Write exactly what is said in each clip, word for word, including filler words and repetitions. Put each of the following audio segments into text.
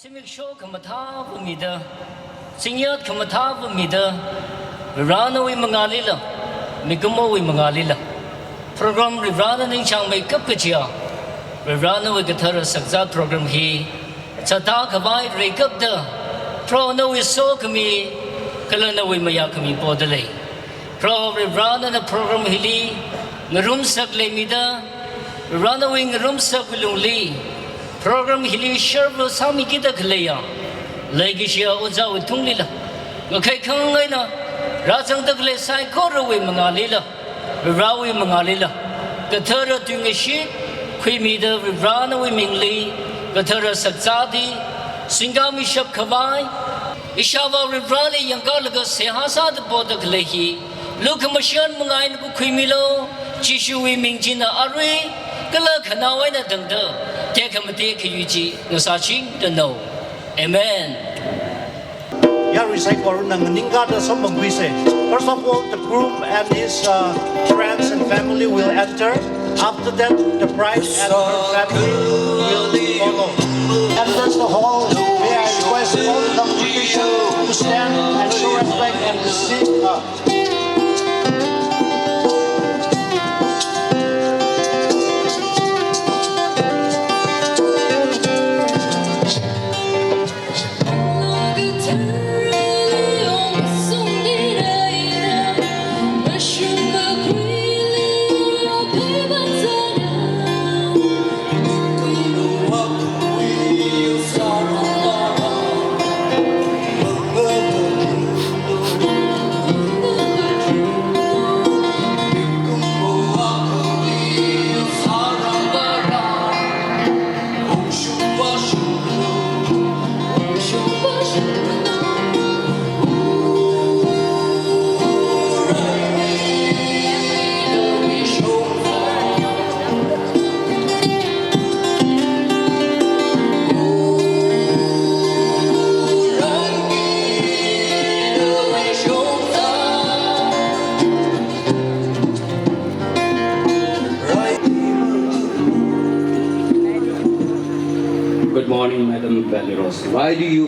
ꯁꯤꯃꯤꯛꯁꯣ ꯈꯃꯊꯥꯕ ꯃꯤꯗ, ꯆꯤꯡꯌꯥꯠ ꯈꯃꯊꯥꯕ ꯃꯤꯗ, ꯔꯤꯕ꯭ꯔꯥꯅꯋꯤ ꯃꯉꯥꯂꯤꯂ, ꯃꯤꯒꯨꯝꯃꯋꯤ ꯃꯉꯥꯂꯤꯂ꯫ Programme ꯔꯤꯕ꯭ꯔꯥꯅ ꯅꯤꯡꯁꯥꯡ ꯃꯩꯀꯞ ꯀꯆꯤꯌꯥ, ꯔꯤꯕ꯭ꯔꯥꯅꯋꯤ ꯀꯊꯔ ꯁꯛꯆꯥ programme ꯍꯤ, ꯆꯇꯥ ꯈꯕꯥꯏ ꯔꯩꯀꯞꯗ, ꯄ꯭ꯔꯣꯅꯋꯤ ꯁꯣ ꯈꯃꯤ, ꯀꯂꯅꯋꯤ ꯃꯌꯥ ꯈꯃꯤ ꯄꯣꯗ ꯂꯩ꯫ ꯄ꯭ꯔꯣ ꯔꯤꯕ꯭ꯔꯥꯅꯅ ꯄ꯭ꯔꯣꯒ꯭ꯔꯥꯝ ꯍꯤꯂꯤ, ꯉꯔꯨꯝ ꯁꯛ ꯂꯩꯃꯤꯗ, ꯔꯤꯕ꯭ꯔꯥꯅꯋꯤ ꯉꯔꯨꯝ ꯁꯛ ꯂꯨꯡꯂꯤ, ꯄ꯭ꯔꯣꯒ꯭ꯔꯥꯝ ꯍꯤꯂꯤ ꯁꯔꯕ ꯁꯥꯃꯤ ꯀꯤꯗ ꯈꯂꯩꯌꯥ, ꯂꯩꯒꯤꯁꯤꯌꯥ ꯑꯣꯖꯥ ꯎꯊꯨꯡꯂꯤꯂ, ꯉꯈꯩ ꯈꯪꯉꯩꯅ, ꯔꯥꯖꯪꯗ ꯈꯂꯩ ꯁꯥꯏ ꯈꯣꯔꯋꯤ ꯃꯉꯥꯂꯤꯂ, ꯔꯤꯕ꯭ꯔꯥꯋꯤ ꯃꯉꯥꯂꯤꯂ, ꯀꯊꯔ ꯇꯨꯡꯉꯁꯤ, ꯈꯨꯏꯃꯤꯗ ꯔꯤꯕ꯭ꯔꯥꯅꯋꯤ ꯃꯤꯡꯂꯤ, ꯀꯊꯔ ꯁꯛꯆꯥꯗꯤ, ꯁꯤꯡꯒꯥꯃꯤ ꯁꯛ ꯈꯕꯥꯏ, ꯏꯁꯥꯕ ꯔꯤꯕ꯭ꯔꯥꯂꯤ ꯌꯪꯀꯥꯂꯒ ꯁꯦꯍꯥꯁꯥꯗ ꯄꯣꯗ ꯈꯂꯩꯍꯤ, ꯂꯨꯈ ꯃꯁꯤꯌꯥꯟ ꯃꯉꯥꯏꯅ ꯈꯨꯏꯃꯤꯂꯣ, ꯖꯤꯁꯨꯋꯤ ꯃꯤꯡ ꯆꯤꯟꯅ ꯑꯔꯨꯏ, ꯀꯂ ꯈꯅꯥꯋꯥꯏꯅ ꯗꯪꯗ, ꯇꯦꯛꯈ ꯃꯇꯦꯛ ꯈꯌꯨꯏ ꯆꯤ, ꯉꯁꯥ ꯆꯤꯡꯗ ꯅꯧ꯫ Amen. Yarisai Kwaruna Ningada Sombangwise. First of all, the groom and his uh, friends and family will enter. After that, the bride and her family will follow. And that's the hall. May I request all the congregation to stand and show respect and to sit up. Morning, Madam Valeros. Why do you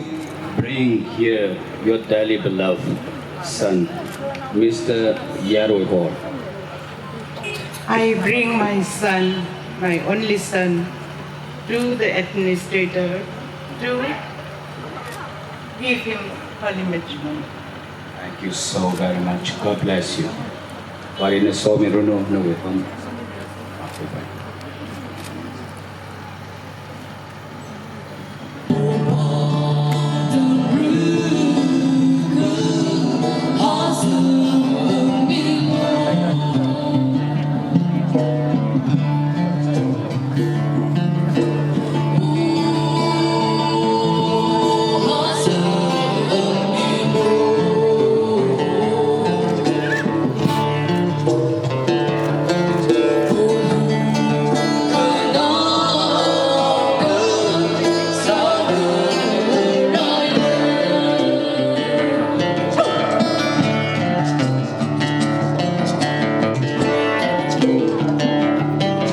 bring here your dearly beloved son, Mister Yaroi Hor? I bring my son, my only son, to the administrator to give him holy matrimony. Thank you so very much. God bless you. Warina somi runu no we home.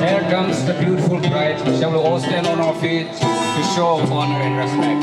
Here comes the beautiful bride. Shall we all stand on our feet to show honor and respect?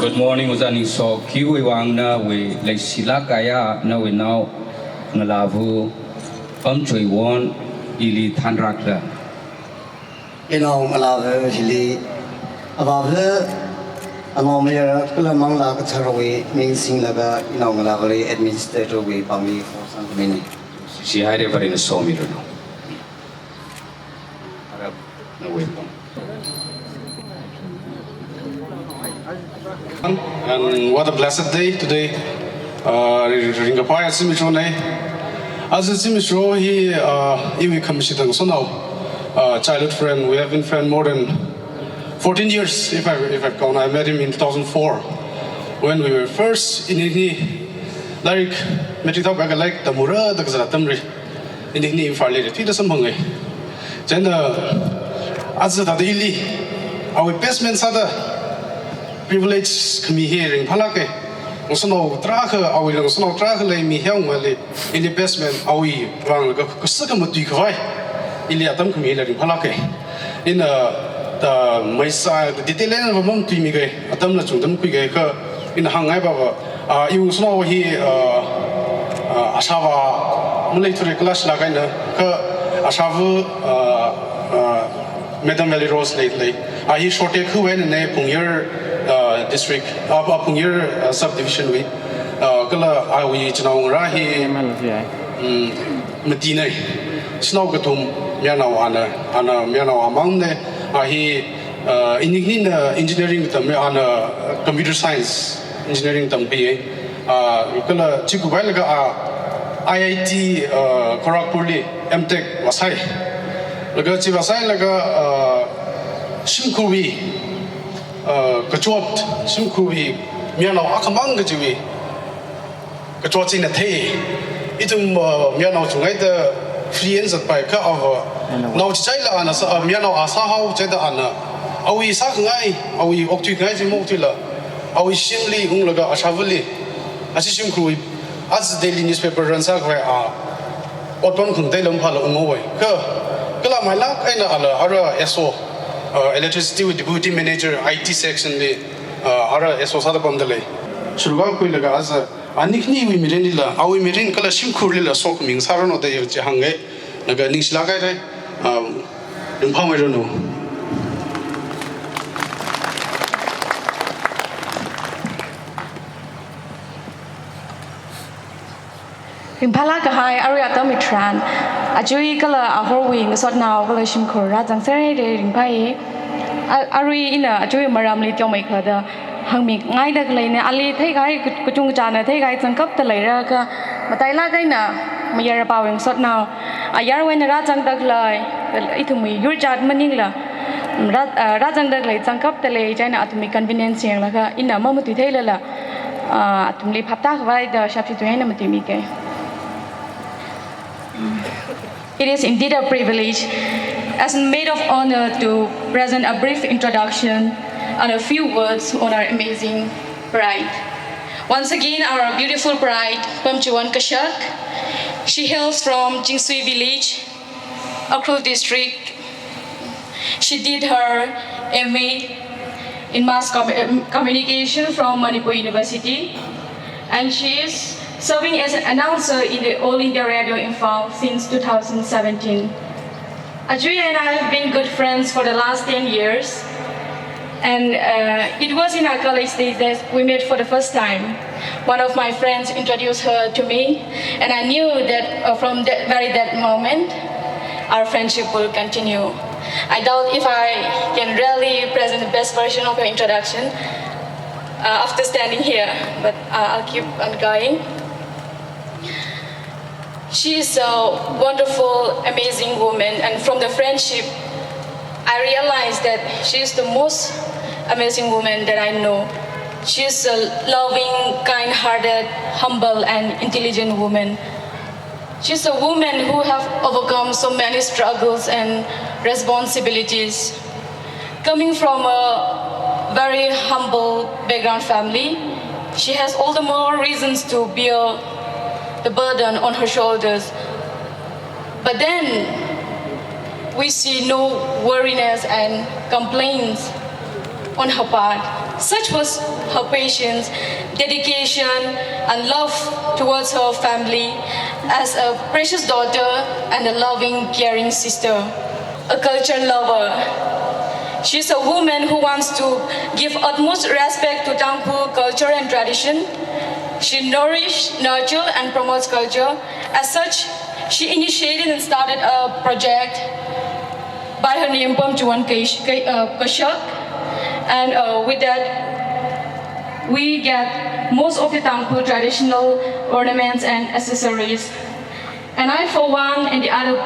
Good morning, Ujani Sok. Kiwi Wang na we Leisila Kaya na we now Ngalavu Pamchui Won Ili Thandrakla. Inong Ngalavu Hili Abavle Angomir Kulamang La Kacharwi Ming Sing Laga Inong Ngalavu Administrator we Pami for Sangmini. Si Haire Barina Somi Runo. Arab na we pam. And what a blessed day today. Uh, ringkaphai atsimi chonai. Atsimi cho hi, uh, iwi khamsi tang sonau. Uh, childhood friend. We have been friend more than fourteen years, if I, if I count. I met him in two thousand four when we were first in hini. Like, matric thak baga like tamura tak zara tamri. Ini ni Imphal le tida sambangai. Chanda, atsada ili. Awi basement sada privilege khami hi ringphalake. Ngasono trakha, awi ngasono trakha le mi hiang male. Ini basement awi vang ka, ka saka matui khavai. Ili atam khami le ringphalake. Ina ta maisa detail na vamam tui mi gai. Atam na chungdam kui gai ka ina hangai baba. Ah, iwi ngasono hi, ah, ah, asava mulai thure class la kaina ka asava, ah, ah, Madam Valley Rose lei lei. Ah, hi shorte khu wen ne Phungyar, ah, district, ah, ah, Phungyar, ah, subdivision wi. Ah, kala awi chinau ra hi, mm, mati nai. Chinau katum mianau ana, ana mianau amang ne. Ah, hi, ah, inikni na engineering tam ana computer science engineering tam pi. Ah, kala chiku bai laga, ah, I I T, ah, Kharagpur li M Tech vasai. Laga chi vasai laga, ah, shimkhuwi, ah, kachot shimkhuwi mianau akamang kachiwi. Kachot china the. Itum, ah, mianau chungai ta free and zat pai ka ava. Nau chichai la ana sa, ah, mianau asa hau chai ta ana. Awi sa ngai, awi oktui ngai chi mok tui la. Awi shimli ung laga asavali. Achi shimkhuwi. As daily newspaper ran sa kwe a. Otpam khung dai lam phala ungawai. Ka, kala mai lak aina ala ara S O, uh, electricity with deputy manager I T section li, uh, ara S O sada pam dalai. Shurga kui laga asa, anikni wi mirin la, awi mirin kala shimkhur li la sok ming sarano da yirche hangai. Naga ningshila kai rai. Um, ringphamai rano. Ringphala kahai arui atam itran. Ajui kala ahorwi ngasot nau kala shimkhur ra zangsere de ringphai. A-, arui ina ajui maram li tiong mai khada. ꯍꯪꯃꯤ ꯉꯥꯏꯗꯒ ꯂꯩꯅꯦ ꯑꯂꯤ ꯊꯩꯒꯥꯏ ꯀꯨꯆꯨꯡ ꯆꯥꯅ ꯊꯩꯒꯥꯏ ꯆꯪꯀꯞꯇ ꯂꯩꯔꯒ ꯃꯇꯥꯏ ꯂꯥꯛ ꯑꯩꯅ ꯃꯌꯥꯔ ꯄꯥꯎꯋꯦꯡ ꯁꯣꯠꯅꯥꯎ ꯑꯌꯥꯔ ꯑꯣꯏꯅ ꯔꯥ ꯆꯪꯗꯒ ꯂꯩ ꯏꯊꯨꯝ your ꯖꯥꯠ ꯃꯅꯤꯡꯂ ꯔꯥ ꯆꯪꯗꯒ ꯂꯩ ꯆꯪꯀꯞꯇ ꯂꯩ ꯆꯥꯏꯅ ꯑꯗꯨꯝ convenience ꯌꯦꯡꯂꯒ ꯏꯟꯅ ꯑꯃ ꯃꯇꯨꯏ ꯊꯩꯂꯂ ꯑꯗꯨꯝ ꯂꯤ ꯐꯞꯇꯥ ꯈꯕꯥꯏꯗ ꯁꯥꯞꯁꯤ ꯇꯨ ꯍꯥꯏꯅ ꯃꯇꯨꯏ ꯃꯤꯀꯦ꯫ It is indeed a privilege, as a maid of honor, to present a brief introduction and a few words on our amazing bride. Once again, our beautiful bride, Pamchuan Kashak. She hails from Jingsui village, Ukhrul district. She did her M A in mass com- um, communication from Manipur University, and she is serving as an announcer in the All India Radio Imphal since two thousand seventeen. Ajui and I have been good friends for the last ten years, and uh, it was in our college days that we met for the first time. One of my friends introduced her to me, and I knew that uh, from that very that moment, our friendship will continue. I doubt if I can really present the best version of her introduction uh, after standing here, but uh, I'll keep on going. She is a wonderful, amazing woman, and from the friendship, I realized that she is the most amazing woman that I know. She is a loving, kind-hearted, humble, and intelligent woman. She's a woman who have overcome so many struggles and responsibilities. Coming from a very humble background family, she has all the more reasons to bear the burden on her shoulders. But then we see no weariness and complaints on her part. Such was her patience, dedication, and love towards her family as a precious daughter and a loving, caring sister. A culture lover. She's a woman who wants to give utmost respect to Tangkhul culture and tradition. She nourishes, nurtures, and promotes culture. As such, she initiated and started a project by her name, Pamchuan Kashak. And uh, with that, We get most of the Tangkhul traditional ornaments and accessories. And I, for one, and the other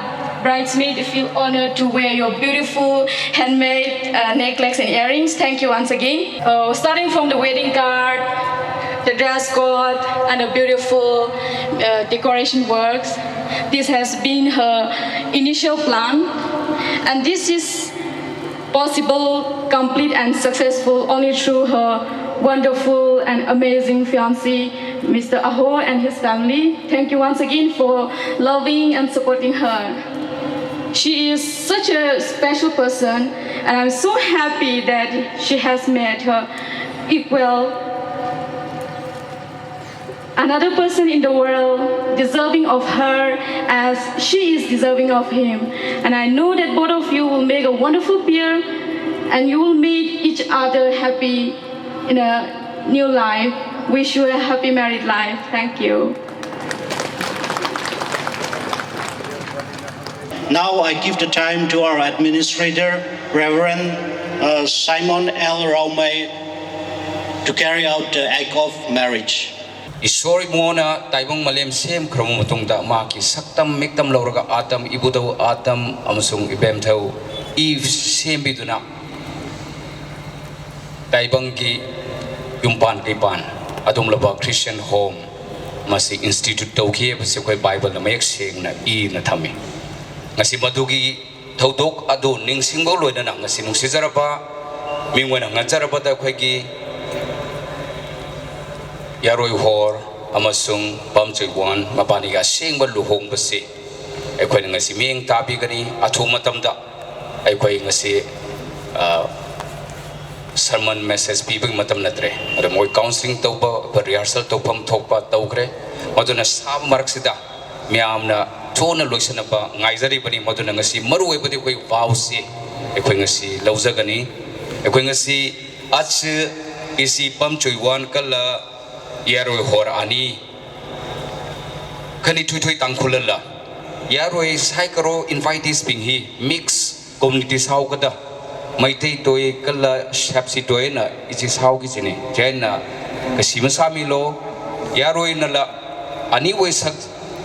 bridesmaid feel honored to wear your beautiful handmade uh, necklace and earrings. Thank you once again. Uh, starting from the wedding card, the dress code, and the beautiful uh, decoration works. This has been her initial plan, and this is possible, complete, and successful only through her wonderful and amazing fiancé, Mister Aho, and his family. Thank you once again for loving and supporting her. She is such a special person, and I'm so happy that she has met her equal, another person in the world deserving of her as she is deserving of him. And I know that both of you will make a wonderful pair, and you will make each other happy in a new life. Wish you a happy married life. Thank you. Now I give the time to our administrator, Reverend uh, Simon L. Raumai, to carry out the act of marriage. ꯏꯁꯣꯔ ꯏꯕꯨꯡꯉꯣꯅ ꯇꯥꯏꯕꯪ ꯃꯥꯂꯦꯝ ꯁꯦꯝꯈ꯭ꯔꯕ ꯃꯇꯨꯡꯗ ꯃꯍꯥꯛꯀꯤ ꯁꯛꯇꯝ ꯃꯤꯛꯇꯝ ꯂꯧꯔꯒ ꯑꯥꯗꯝ, ꯏꯕꯨꯙꯧ ꯑꯥꯗꯝ ꯑꯃꯁꯨꯡ ꯏꯕꯦꯝꯊꯧ ꯏꯚ ꯁꯦꯝꯕꯤꯗꯨꯅ ꯇꯥꯏꯕꯪꯒꯤ ꯌꯨꯝꯄꯥꯟ ꯀꯩꯄꯥꯟ ꯑꯗꯨꯒꯨꯝꯂꯕ ꯈ꯭ꯔꯤꯁꯇꯤꯌꯟ ꯍꯣꯝ ꯃꯁꯤ ꯏꯟꯁꯇꯤꯇ꯭ꯌꯨꯠ ꯇꯧꯈꯤ ꯍꯥꯏꯕꯁꯤ ꯑꯩꯈꯣꯏ ꯕꯥꯏꯕꯜꯅ ꯃꯌꯦꯛ ꯁꯦꯡꯅ ꯏꯅ ꯊꯝꯃꯤ꯫ ꯉꯁꯤ ꯃꯗꯨꯒꯤ ꯊꯧꯗꯣꯛ ꯑꯗꯨ ꯅꯤꯡꯁꯤꯡꯕ ꯂꯣꯏꯅꯅ ꯉꯁꯤ ꯅꯨꯡꯁꯤꯖꯔꯕ ꯃꯤꯡ ꯑꯣꯏꯅ ꯉꯟꯖꯔꯕꯗ ꯑꯩꯈꯣꯏꯒꯤ ꯌꯥꯔꯣꯏ ꯍꯣꯔ ꯑꯃꯁꯨꯡ ꯄꯥꯝꯆꯣꯏ ꯋꯥꯟ ꯃꯕꯥꯅꯤꯒꯤ ꯑꯁꯦꯡꯕ ꯂꯨꯍꯣꯡꯕꯁꯤ ꯑꯩꯈꯣꯏꯅ ꯉꯁꯤ ꯃꯤꯠꯌꯦꯡ ꯇꯥꯕꯤꯒꯅꯤ꯫ ꯑꯊꯨꯕ ꯃꯇꯝꯗ ꯑꯩꯈꯣꯏ ꯉꯁꯤ ꯁꯔꯃꯟ ꯃꯦꯁꯦꯖ ꯄꯤꯕꯒꯤ ꯃꯇꯝ ꯅꯠꯇ꯭ꯔꯦ꯫ ꯑꯗꯣ ꯃꯣꯏ ꯀꯥꯎꯟꯁꯤꯂꯤꯡ ꯇꯧꯕ, ꯑꯩꯈꯣꯏ ꯔꯤꯍꯔꯁꯦꯜ ꯇꯧꯐꯝ ꯊꯣꯛꯄ ꯇꯧꯈ꯭ꯔꯦ꯫ ꯃꯗꯨꯅ ꯁꯥꯕ ꯃꯔꯛꯁꯤꯗ ꯃꯤꯌꯥꯝꯅ ꯊꯨꯅ ꯂꯣꯏꯁꯤꯟꯅꯕ ꯉꯥꯏꯖꯔꯤꯕꯅꯤ꯫ ꯃꯗꯨꯅ ꯉꯁꯤ ꯃꯔꯨ ꯑꯣꯏꯕꯗꯤ ꯑꯩꯈꯣꯏ ꯚꯥꯎꯁꯤ ꯑꯩꯈꯣꯏ ꯉꯁꯤ ꯂꯧꯖꯒꯅꯤ꯫ ꯑꯩꯈꯣꯏ ꯉꯁꯤ ꯑꯁ ꯏꯁꯤ ꯄꯝ ꯆꯨꯏꯋꯥꯟ ꯀꯜꯂ ꯌꯥꯔꯣꯏ ꯍꯣꯔ ꯑꯅꯤ ꯈꯅꯤ ꯊꯨꯏꯊꯨꯏ ꯇꯥꯡꯈꯨꯜꯂꯜꯂ ꯌꯥꯔꯣꯏ ꯁꯥꯏꯀꯔꯣ ꯏꯟꯚꯥꯏꯇꯤꯁ ꯄꯤꯡꯍꯤ ꯃꯤꯛꯁ ꯀꯝꯃ꯭ꯌꯨꯅꯤꯇꯤ ꯁꯥꯎꯒꯗ ꯃꯩꯇꯩ ꯇꯣꯏ ꯀꯜꯂ ꯁꯦꯞꯁꯤ ꯇꯣꯏꯅ ꯏꯆꯤ ꯁꯥꯎꯒꯤꯁꯤꯅꯤ꯫ ꯆꯦꯟꯅ ꯀꯁꯤ ꯃꯁꯥꯃꯤꯂꯣ ꯌꯥꯔꯣꯏꯅ ꯂ ꯑꯅꯤ ꯑꯣꯏ ꯁꯛ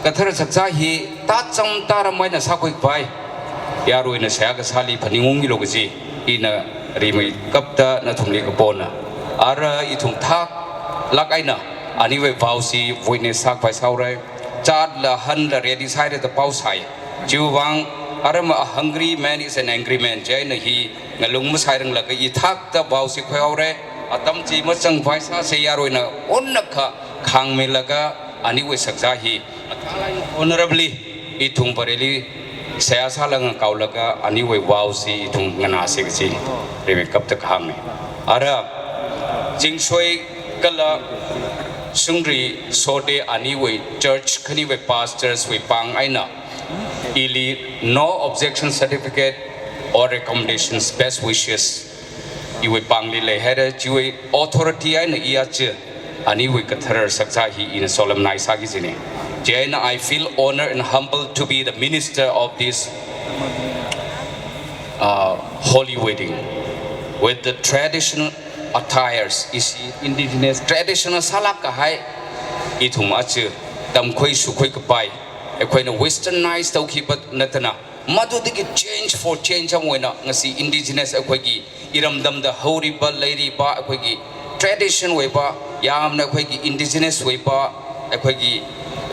ꯀꯊꯔ ꯁꯛꯆꯥ ꯍꯤ ꯇꯥꯠ ꯆꯝ ꯇꯥꯔꯝ ꯍꯥꯏꯅ ꯁꯥꯈꯣꯏ ꯄꯥꯏ꯫ ꯌꯥꯔꯣꯏꯅ ꯁꯌꯥꯒ ꯁꯥꯂꯤ ꯐꯅꯤꯡꯉꯨꯡꯒꯤꯂꯣꯒꯁꯤ ꯏꯅ ꯔꯤꯃꯩ ꯀꯞꯇ ꯅ ꯊꯨꯝꯂꯤ ꯀꯄꯣꯅ ꯑꯔ ꯏꯊꯨꯝ ꯊꯥꯛ ꯂꯥꯛ ꯑꯩꯅ ꯑꯅꯤ ꯑꯣꯏ ꯄꯥꯎꯁꯤ ꯋꯤꯠꯅꯦꯁ ꯁꯥꯛ ꯄꯥꯏ ꯁꯥꯎꯔꯦ꯫ ꯆꯥꯠꯂ ꯍꯟꯂ ꯔꯦꯗꯤ ꯁꯥꯏꯔꯦꯗ ꯄꯥꯎ ꯁꯥꯏ꯫ ꯆꯤꯎꯕꯥꯡ ꯑꯔꯝ a hungry man is an angry man ꯆꯦ ꯑꯩꯅ ꯍꯤ ꯉꯥꯂꯨꯡ ꯑꯃ ꯁꯥꯏꯔꯪꯂꯒ ꯏ ꯊꯥꯛꯇ ꯕꯥꯎꯁꯤ ꯈꯣꯏꯍꯧꯔꯦ꯫ ꯑꯇꯝ ꯆꯤ ꯃꯆꯪ ꯄꯥꯏꯁꯥꯁꯦ ꯌꯥꯔꯣꯏꯅ ꯑꯣꯟꯅꯈ ꯈꯥꯡꯃꯤꯜꯂꯒ ꯑꯅꯤ ꯑꯣꯏ ꯁꯛꯆꯥ ꯍꯤ꯫ Honorably ꯏ ꯊꯨꯡ ꯄꯔꯦꯂꯤ ꯁꯌꯥ ꯁꯥꯂꯪ ꯀꯥꯎꯂꯒ ꯑꯅꯤ ꯑꯣꯏ ꯕꯥꯎꯁꯤ ꯏ ꯊꯨꯡ ꯉꯅꯥꯁꯦ ꯀꯁꯤ ꯔꯦꯃꯦ ꯀꯞꯇ ꯈꯥꯡꯃꯤ꯫ ꯑꯔ ꯆꯤꯡꯁꯣꯏ ꯀꯂ ꯁꯨꯡꯔꯤ ꯁꯣꯗꯦ ꯑꯅꯤ ꯑꯣꯏ ꯆꯔꯆ ꯈꯅꯤ ꯑꯣꯏ ꯄꯥꯁꯇꯔꯁ ꯑꯣꯏ ꯄꯥꯡ ꯑꯩꯅ ꯏꯂꯤ no objection certificate or recommendations, best wishes ꯏꯋꯣꯏ ꯄꯥꯡꯂꯤ ꯂꯩ ꯍꯥꯏꯔ ꯆꯤꯋꯣꯏ ꯑꯣꯊꯣꯔꯤꯇꯤ ꯍꯥꯏꯅ ꯏ ꯑꯆ ꯑꯅꯤꯋꯣꯏ ꯀꯊꯔ ꯁꯛꯆꯥ ꯍꯤ ꯏꯅ ꯁꯣꯂꯝ ꯅꯥꯏ ꯁꯥꯈꯤꯁꯤꯅꯤ꯫ ꯆꯦ ꯑꯩꯅ I feel honored and humbled to be the minister of this uh, holy wedding with the traditional attires isi indigenous traditional ꯁꯥꯂꯥꯛꯀ ꯍꯥꯏ ꯏꯊꯨꯝ ꯑꯆ ꯇꯝꯈꯣꯏ ꯁꯨꯈꯣꯏ ꯀꯄꯥꯏ ꯑꯩꯈꯣꯏꯅ westernized ꯇꯧꯈꯤꯕ ꯅꯠꯇꯅ ꯃꯗꯨꯗꯒꯤ change for change ꯑꯃ ꯑꯣꯏꯅ ꯉꯁꯤ indigenous ꯑꯩꯈꯣꯏꯒꯤ ꯏꯔꯝꯗꯝꯗ ꯍꯧꯔꯤꯕ ꯂꯩꯔꯤꯕ ꯑꯩꯈꯣꯏꯒꯤ tradition ꯑꯣꯏꯕ ꯌꯥꯝꯅ ꯑꯩꯈꯣꯏꯒꯤ indigenous ꯑꯣꯏꯕ ꯑꯩꯈꯣꯏꯒꯤ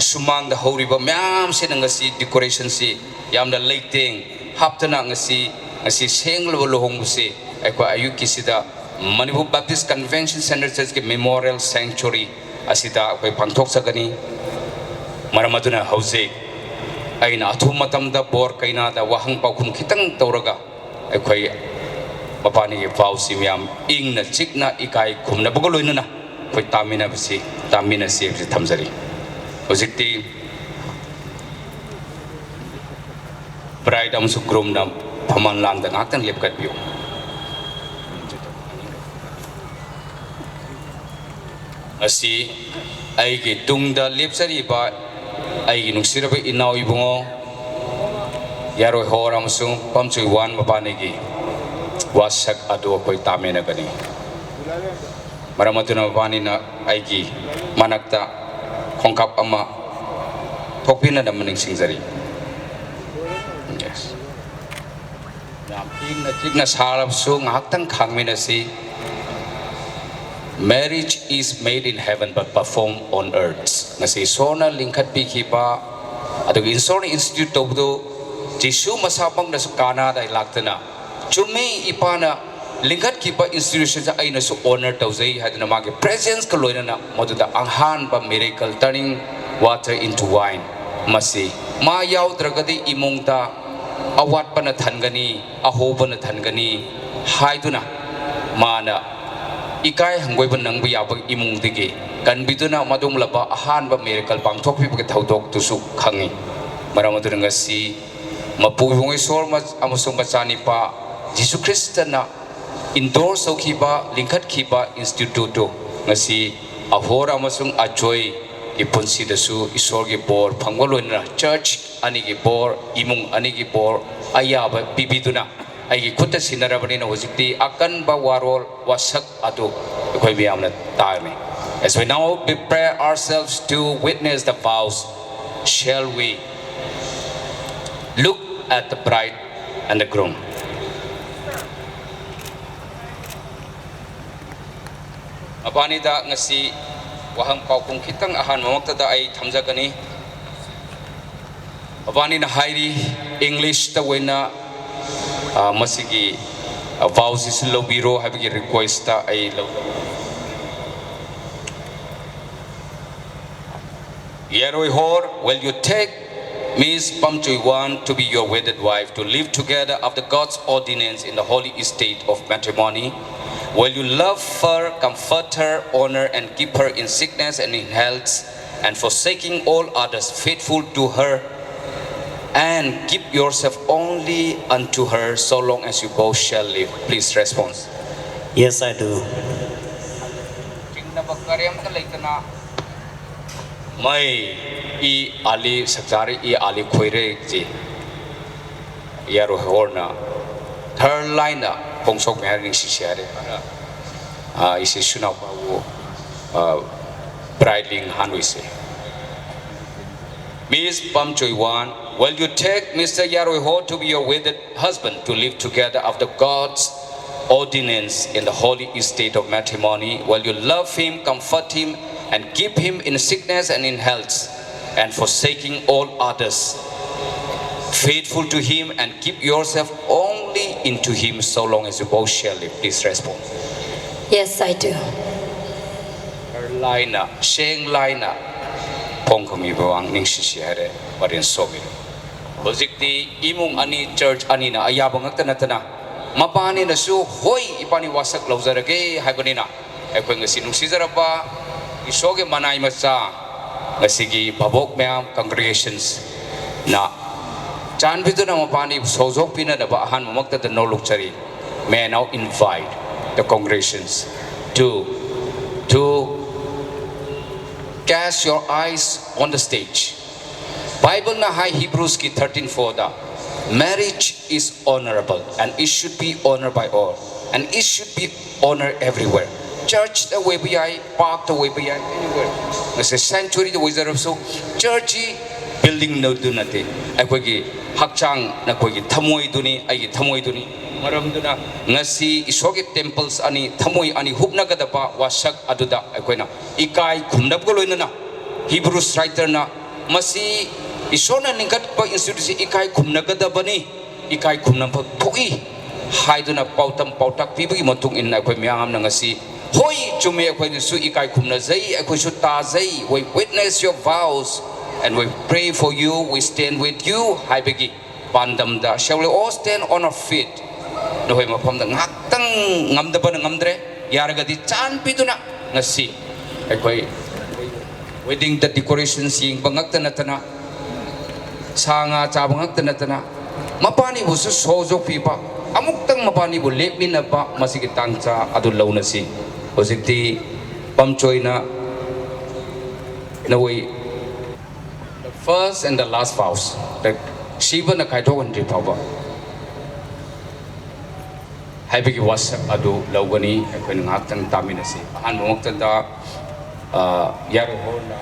ꯁꯨꯃꯥꯡꯗ ꯍꯧꯔꯤꯕ ꯃꯌꯥꯝꯁꯤꯅ ꯉꯁꯤ decorationꯁꯤ ꯌꯥꯝꯅ ꯂꯩꯇꯦꯡ ꯍꯥꯞꯇꯅ ꯉꯁꯤ ꯉꯁꯤ ꯁꯦꯡꯂꯕ ꯂꯨꯍꯣꯡꯕꯁꯤ ꯑꯩꯈꯣꯏ ꯑꯌꯨꯛꯀꯤꯁꯤꯗ Manipur Baptist Convention Centre Churchꯀꯤ Memorial Sanctuary ꯑꯁꯤꯗ ꯑꯩꯈꯣꯏ ꯄꯥꯡꯊꯣꯛꯆꯒꯅꯤ꯫ ꯃꯔꯝ ꯑꯗꯨꯅ ꯍꯧꯖꯤꯛ ꯑꯩꯅ ꯑꯊꯨꯕ ꯃꯇꯝꯗ ꯕꯣꯔ ꯀꯩꯅꯥꯗ ꯋꯥꯍꯪ ꯄꯥꯎꯈꯨꯝ ꯈꯤꯇꯪ ꯇꯧꯔꯒ ꯑꯩꯈꯣꯏ ꯃꯄꯥꯟꯒꯤ ꯄꯥꯎꯁꯤ ꯃꯌꯥꯝ ꯏꯪꯅ ꯆꯤꯛꯅ ꯏꯀꯥꯏ ꯈꯨꯝꯅꯕꯒ ꯂꯣꯏꯅꯅ ꯑꯩꯈꯣꯏ ꯇꯥꯃꯤꯟꯅꯕꯁꯤ ꯇꯥꯃꯤꯟꯅꯁꯤ ꯍꯥꯏꯕꯁꯤ ꯊꯝꯖꯔꯤ꯫ ꯍꯧꯖꯤꯛꯇꯤ bride ꯑꯃꯁꯨꯡ groomꯅ ꯐꯝꯃꯥꯟ ꯂꯥꯡꯗ ꯉꯥꯏꯍꯥꯛꯇꯪ ꯂꯦꯞꯀꯠꯄꯤꯌꯨ꯫ ꯉꯁꯤ ꯑꯩꯒꯤ ꯇꯨꯡꯗ ꯂꯦꯞꯆꯔꯤꯕ ꯑꯩꯒꯤ ꯅꯨꯡꯁꯤꯔꯕ ꯏꯅꯥꯎ ꯏꯕꯨꯡꯉꯣ ꯌꯥꯔꯣꯏ ꯍꯣꯔ ꯑꯃꯁꯨꯡ ꯄꯥꯝꯆꯨꯏ ꯋꯥꯟ ꯃꯄꯥꯟꯅꯤꯒꯤ ꯋꯥꯁꯛ ꯑꯗꯨ ꯑꯩꯈꯣꯏ ꯇꯥꯃꯤꯟꯅꯒꯅꯤ꯫ ꯃꯔꯝ ꯑꯗꯨꯅ ꯃꯕꯥꯅꯤꯅ ꯑꯩꯒꯤ ꯃꯅꯥꯛꯇ ꯈꯣꯡꯀꯥꯞ ꯑꯃ ꯊꯣꯛꯄꯤꯅꯅꯕ ꯅꯤꯡꯁꯤꯡꯖꯔꯤ꯫ Yes. ꯌꯥꯝ ꯏꯪꯅ ꯆꯤꯛꯅ ꯁꯥꯔꯕꯁꯨ ꯉꯥꯏꯍꯥꯛꯇꯪ ꯈꯥꯡꯃꯤꯟꯅꯁꯤ꯫ Marriage is made in heaven but performed on earth. ꯉꯁꯤ ꯏꯁꯣꯔꯅ ꯂꯤꯡꯈꯠꯄꯤꯈꯤꯕ, ꯑꯗꯨꯒ ꯏꯁꯣꯔꯅ institute ꯇꯧꯕꯗꯨ ꯖꯤꯁꯨ ꯃꯁꯥꯃꯛꯅꯁꯨ ꯀꯥꯅꯥꯗ ꯂꯥꯛꯇꯅ, "ꯆꯨꯝꯃꯤ, ꯏꯄꯥꯅ ꯂꯤꯡꯈꯠꯈꯤꯕ institutionꯁꯦ ꯑꯩꯅꯁꯨ honor ꯇꯧꯖꯩ" ꯍꯥꯏꯗꯨꯅ ꯃꯥꯒꯤ presenceꯀ ꯂꯣꯏꯅꯅ ꯃꯗꯨꯗ ꯑꯍꯥꯟꯕ miracle, turning water into wine꯫ ꯃꯁꯤ ꯃꯥ ꯌꯥꯎꯗ꯭ꯔꯒꯗꯤ ꯏꯃꯨꯡꯗ ꯑꯋꯥꯠꯄꯅ ꯊꯟꯒꯅꯤ, ꯑꯍꯣꯕꯅ ꯊꯟꯒꯅꯤ ꯍꯥꯏꯗꯨꯅ ꯃꯥꯅ ꯏꯀꯥꯏ ꯍꯪꯒꯣꯏꯕ ꯅꯪꯕ ꯌꯥꯕ ꯏꯃꯨꯡꯗꯒꯤ ꯀꯟꯕꯤꯗꯨꯅ ꯃꯗꯨꯒꯨꯝꯂꯕ ꯑꯍꯥꯟꯕ miracle ꯄꯥꯡꯊꯣꯛꯄꯤꯕꯒꯤ ꯊꯧꯗꯣꯛꯇꯨꯁꯨ ꯈꯪꯉꯤ꯫ ꯃꯔꯝ ꯑꯗꯨꯅ ꯉꯁꯤ ꯃꯄꯨ ꯏꯕꯨꯡ ꯏꯁꯣꯔ ꯃ-, ꯑꯃꯁꯨꯡ ꯃꯆꯥꯅꯤꯄꯥ ꯖꯤꯁꯨ ꯈ꯭ꯔꯤꯁꯇꯅ endorse ꯇꯧꯈꯤꯕ, ꯂꯤꯡꯈꯠꯈꯤꯕ instituteꯇꯨ ꯉꯁꯤ ꯑꯍꯣꯔ ꯑꯃꯁꯨꯡ ꯑꯖꯣꯏꯒꯤ ꯄꯨꯟꯁꯤꯗꯁꯨ ꯏꯁꯣꯔꯒꯤ ꯕꯣꯔ ꯐꯪꯕ ꯂꯣꯏꯅꯅ church ꯑꯅꯤꯒꯤ ꯕꯣꯔ, ꯏꯃꯨꯡ ꯑꯅꯤꯒꯤ ꯕꯣꯔ ꯑꯌꯥꯕ ꯄꯤꯕꯤꯗꯨꯅ ꯑꯩꯒꯤ ꯈꯨꯠꯇ ꯁꯤꯟꯅꯔꯕꯅꯤꯅ ꯍꯧꯖꯤꯛꯇꯤ ꯑꯀꯟꯕ ꯋꯥꯔꯣꯜ, ꯋꯥꯁꯛ ꯑꯗꯨ ꯑꯩꯈꯣꯏ ꯃꯤꯌꯥꯝꯅ ꯇꯥꯔꯅꯤ꯫ As we now prepare ourselves to witness the vows, shall we look at the bride and the groom? ꯃꯕꯥꯅꯤꯗ ꯉꯁꯤ ꯋꯥꯍꯪ ꯄꯥꯎꯈꯨꯝ ꯈꯤꯇꯪ ꯑꯍꯥꯟꯕꯃꯛꯇꯗ ꯑꯩ ꯊꯝꯖꯒꯅꯤ꯫ ꯃꯕꯥꯅꯤꯅ ꯍꯥꯏꯔꯤ, Englishꯇ ꯑꯣꯏꯅ, ꯑ, ꯃꯁꯤꯒꯤ, ꯑ, vowsꯁꯤ ꯂꯧꯕꯤꯔꯣ ꯍꯥꯏꯕꯒꯤ requestꯇ ꯑꯩ ꯂꯧ-, Yaroi Hor, will you take Miss Pamchui Wan to be your wedded wife, to live together after God's ordinance in the holy estate of matrimony? Will you love her, comfort her, honor and keep her in sickness and in health, and forsaking all others, faithful to her, and keep yourself only unto her, so long as you both shall live? Please respond. Yes, I do. ꯆꯤꯡꯅꯕ ꯀꯔꯤꯝꯇ ꯂꯩꯇꯅ ꯃꯩ E Ali ꯁꯛꯆꯥꯔꯤ E Ali ꯈꯣꯏꯔꯦꯛꯁꯤ ꯌꯥꯔꯣꯏ ꯍꯣꯔꯅ ꯊꯔ ꯂꯥꯏꯅ ꯈꯣꯡꯁꯣꯛꯃꯦ ꯍꯥꯏꯔꯦ, ꯅꯤꯡꯁꯤꯁꯦ ꯍꯥꯏꯔꯦ꯫ ꯑꯥ, ꯑꯩꯁꯦ ꯁꯨꯅꯥꯎꯄꯥꯕꯨ, ꯑꯥ, ꯕ꯭ꯔꯥꯏꯗꯂꯤꯡ ꯍꯥꯟꯋꯤꯁꯦ꯫ Miss Pamchoiwan, will you take Mister Yaroi Ho to be your wedded husband to live together after God's ordinance in the holy state of matrimony? Will you love him, comfort him, and keep him in sickness and in health, and forsaking all others? Faithful to him and keep yourself only into him so long as you both shall live. Please respond. Yes, I do. ꯂꯥꯏꯅ, ꯁꯦꯡ ꯂꯥꯏꯅ ꯐꯣꯡꯈꯃꯤꯕ ꯋꯥꯡ ꯅꯤꯡꯁꯤꯁꯤ ꯍꯥꯏꯔꯦ, Warren ꯁꯣꯕꯤꯔꯣ꯫ ꯍꯧꯖꯤꯛꯇꯤ ꯏꯃꯨꯡ ꯑꯅꯤ, ꯆꯔꯆ ꯑꯅꯤꯅ ꯑꯌꯥꯕ ꯉꯛꯇ ꯅꯠꯇꯅ ꯃꯄꯥꯅꯤꯅꯁꯨ ꯍꯣꯏ ꯏꯄꯥꯅꯤ ꯋꯥꯁꯛ ꯂꯧꯖꯔꯒꯦ ꯍꯥꯏꯕꯅꯤꯅ ꯑꯩꯈꯣꯏ ꯉꯁꯤ ꯅꯨꯡꯁꯤꯖꯔꯕ ꯏꯁꯣꯔꯒꯤ ꯃꯅꯥꯏ ꯃꯆꯥ ꯉꯁꯤꯒꯤ ꯚꯥꯕꯣꯛ ꯃꯌꯥꯝ congregations ꯅ ꯆꯥꯟꯕꯤꯗꯨꯅ ꯃꯄꯥꯅꯤ ꯁꯧꯖꯣꯛꯄꯤꯅꯅꯕ ꯑꯍꯥꯟꯕꯃꯛꯇꯗ ꯅꯣꯂꯨꯛꯆꯔꯤ꯫ May I now invite the congregations to, to cast your eyes on the stage. Bible ꯅ ꯍꯥꯏ Hebrews ꯀꯤ thirteen four the, "Marriage is honorable and it should be honored by all and it should be honored everywhere." Church ꯇ ꯑꯣꯏꯕ ꯌꯥꯏ, park ꯇ ꯑꯣꯏꯕ ꯌꯥꯏ, anywhere꯫ ꯉꯁꯤ sanctuary ꯗ ꯑꯣꯏꯖꯔꯕꯁꯨ, church ꯀꯤ building ꯗꯨ ꯅꯠꯇꯦ, ꯑꯩꯈꯣꯏꯒꯤ ꯍꯛꯆꯥꯡ, ꯅꯈꯣꯏꯒꯤ ꯊꯃꯣꯏꯗꯨꯅꯤ, ꯑꯩꯒꯤ ꯊꯃꯣꯏꯗꯨꯅꯤ꯫ ꯃꯔꯝꯗꯨꯅ ꯉꯁꯤ ꯏꯁꯣꯔꯒꯤ temples ꯑꯅꯤ, ꯊꯃꯣꯏ ꯑꯅꯤ ꯍꯨꯞꯅꯒꯗꯕ ꯋꯥꯁꯛ ꯑꯗꯨꯗ ꯑꯩꯈꯣꯏꯅ ꯏꯀꯥꯏ ꯈꯨꯝꯅꯕꯒ ꯂꯣꯏꯅꯅ Hebrews writer ꯅ ꯃꯁꯤ ꯏꯁꯣꯔꯅ ꯂꯤꯡꯈꯠꯄ institute ꯁꯤ ꯏꯀꯥꯏ ꯈꯨꯝꯅꯒꯗꯕꯅꯤ, ꯏꯀꯥꯏ ꯈꯨꯝꯅꯕ ꯊꯣꯛꯏ ꯍꯥꯏꯗꯨꯅ ꯄꯥꯎꯇꯝ ꯄꯥꯎꯇꯥꯛ ꯄꯤꯕꯒꯤ ꯃꯇꯨꯡ ꯏꯟꯅ ꯑꯩꯈꯣꯏ ꯃꯌꯥꯝꯅ ꯉꯁꯤ, ꯍꯣꯏ, ꯆꯨꯝꯃꯦ, ꯑꯩꯈꯣꯏꯅꯁꯨ ꯏꯀꯥꯏ ꯈꯨꯝꯅꯖꯩ, ꯑꯩꯈꯣꯏꯁꯨ ꯇꯥꯖꯩ, "We witness your vows and we pray for you, we stand with you" ꯍꯥꯏꯕꯒꯤ ꯄꯥꯟꯗꯝꯗ, "Shall we all stand on our feet?" ꯅꯈꯣꯏ ꯃꯐꯝꯗ ꯉꯥꯏꯍꯥꯛꯇꯪ, ꯉꯝꯗꯕꯅ ꯉꯝꯗ꯭ꯔꯦ, ꯌꯥꯔꯒꯗꯤ ꯆꯥꯟꯕꯤꯗꯨꯅ ꯉꯁꯤ ꯑꯩꯈꯣꯏ wedding ꯗ decorations ꯌꯦꯡꯕ ꯉꯛꯇ ꯅꯠꯇꯅ ꯁꯥ ꯉꯥ ꯆꯥꯕ ꯉꯛꯇ ꯅꯠꯇꯅ ꯃꯄꯥꯅꯤꯕꯨꯁꯨ ꯁꯣꯖꯣꯛꯄꯤꯕ, ꯑꯃꯨꯛꯇꯪ ꯃꯄꯥꯅꯤꯕꯨ ꯂꯦꯞꯃꯤꯟꯅꯕ ꯃꯁꯤꯒꯤ ꯇꯥꯟꯖꯥ ꯑꯗꯨ ꯂꯧꯅꯁꯤ꯫ ꯍꯧꯖꯤꯛꯇꯤ ꯄꯝꯆꯣꯏꯅ ꯅꯈꯣꯏ the first and the last vows, ꯁꯤꯕꯅ ꯀꯥꯏꯊꯣꯛꯍꯟꯗ꯭ꯔꯤ ꯐꯥꯎꯕ꯫ ꯍꯥꯏꯕꯒꯤ ꯋꯥꯁꯛ ꯑꯗꯨ ꯂꯧꯒꯅꯤ꯫ ꯑꯩꯈꯣꯏꯅ ꯉꯥꯏꯍꯥꯛꯇꯪ ꯇꯥꯃꯤꯟꯅꯁꯤ꯫ ꯑꯍꯥꯟꯕꯃꯛꯇꯗ, ꯑ, ꯌꯥꯔꯣꯏ ꯍꯣꯔꯅ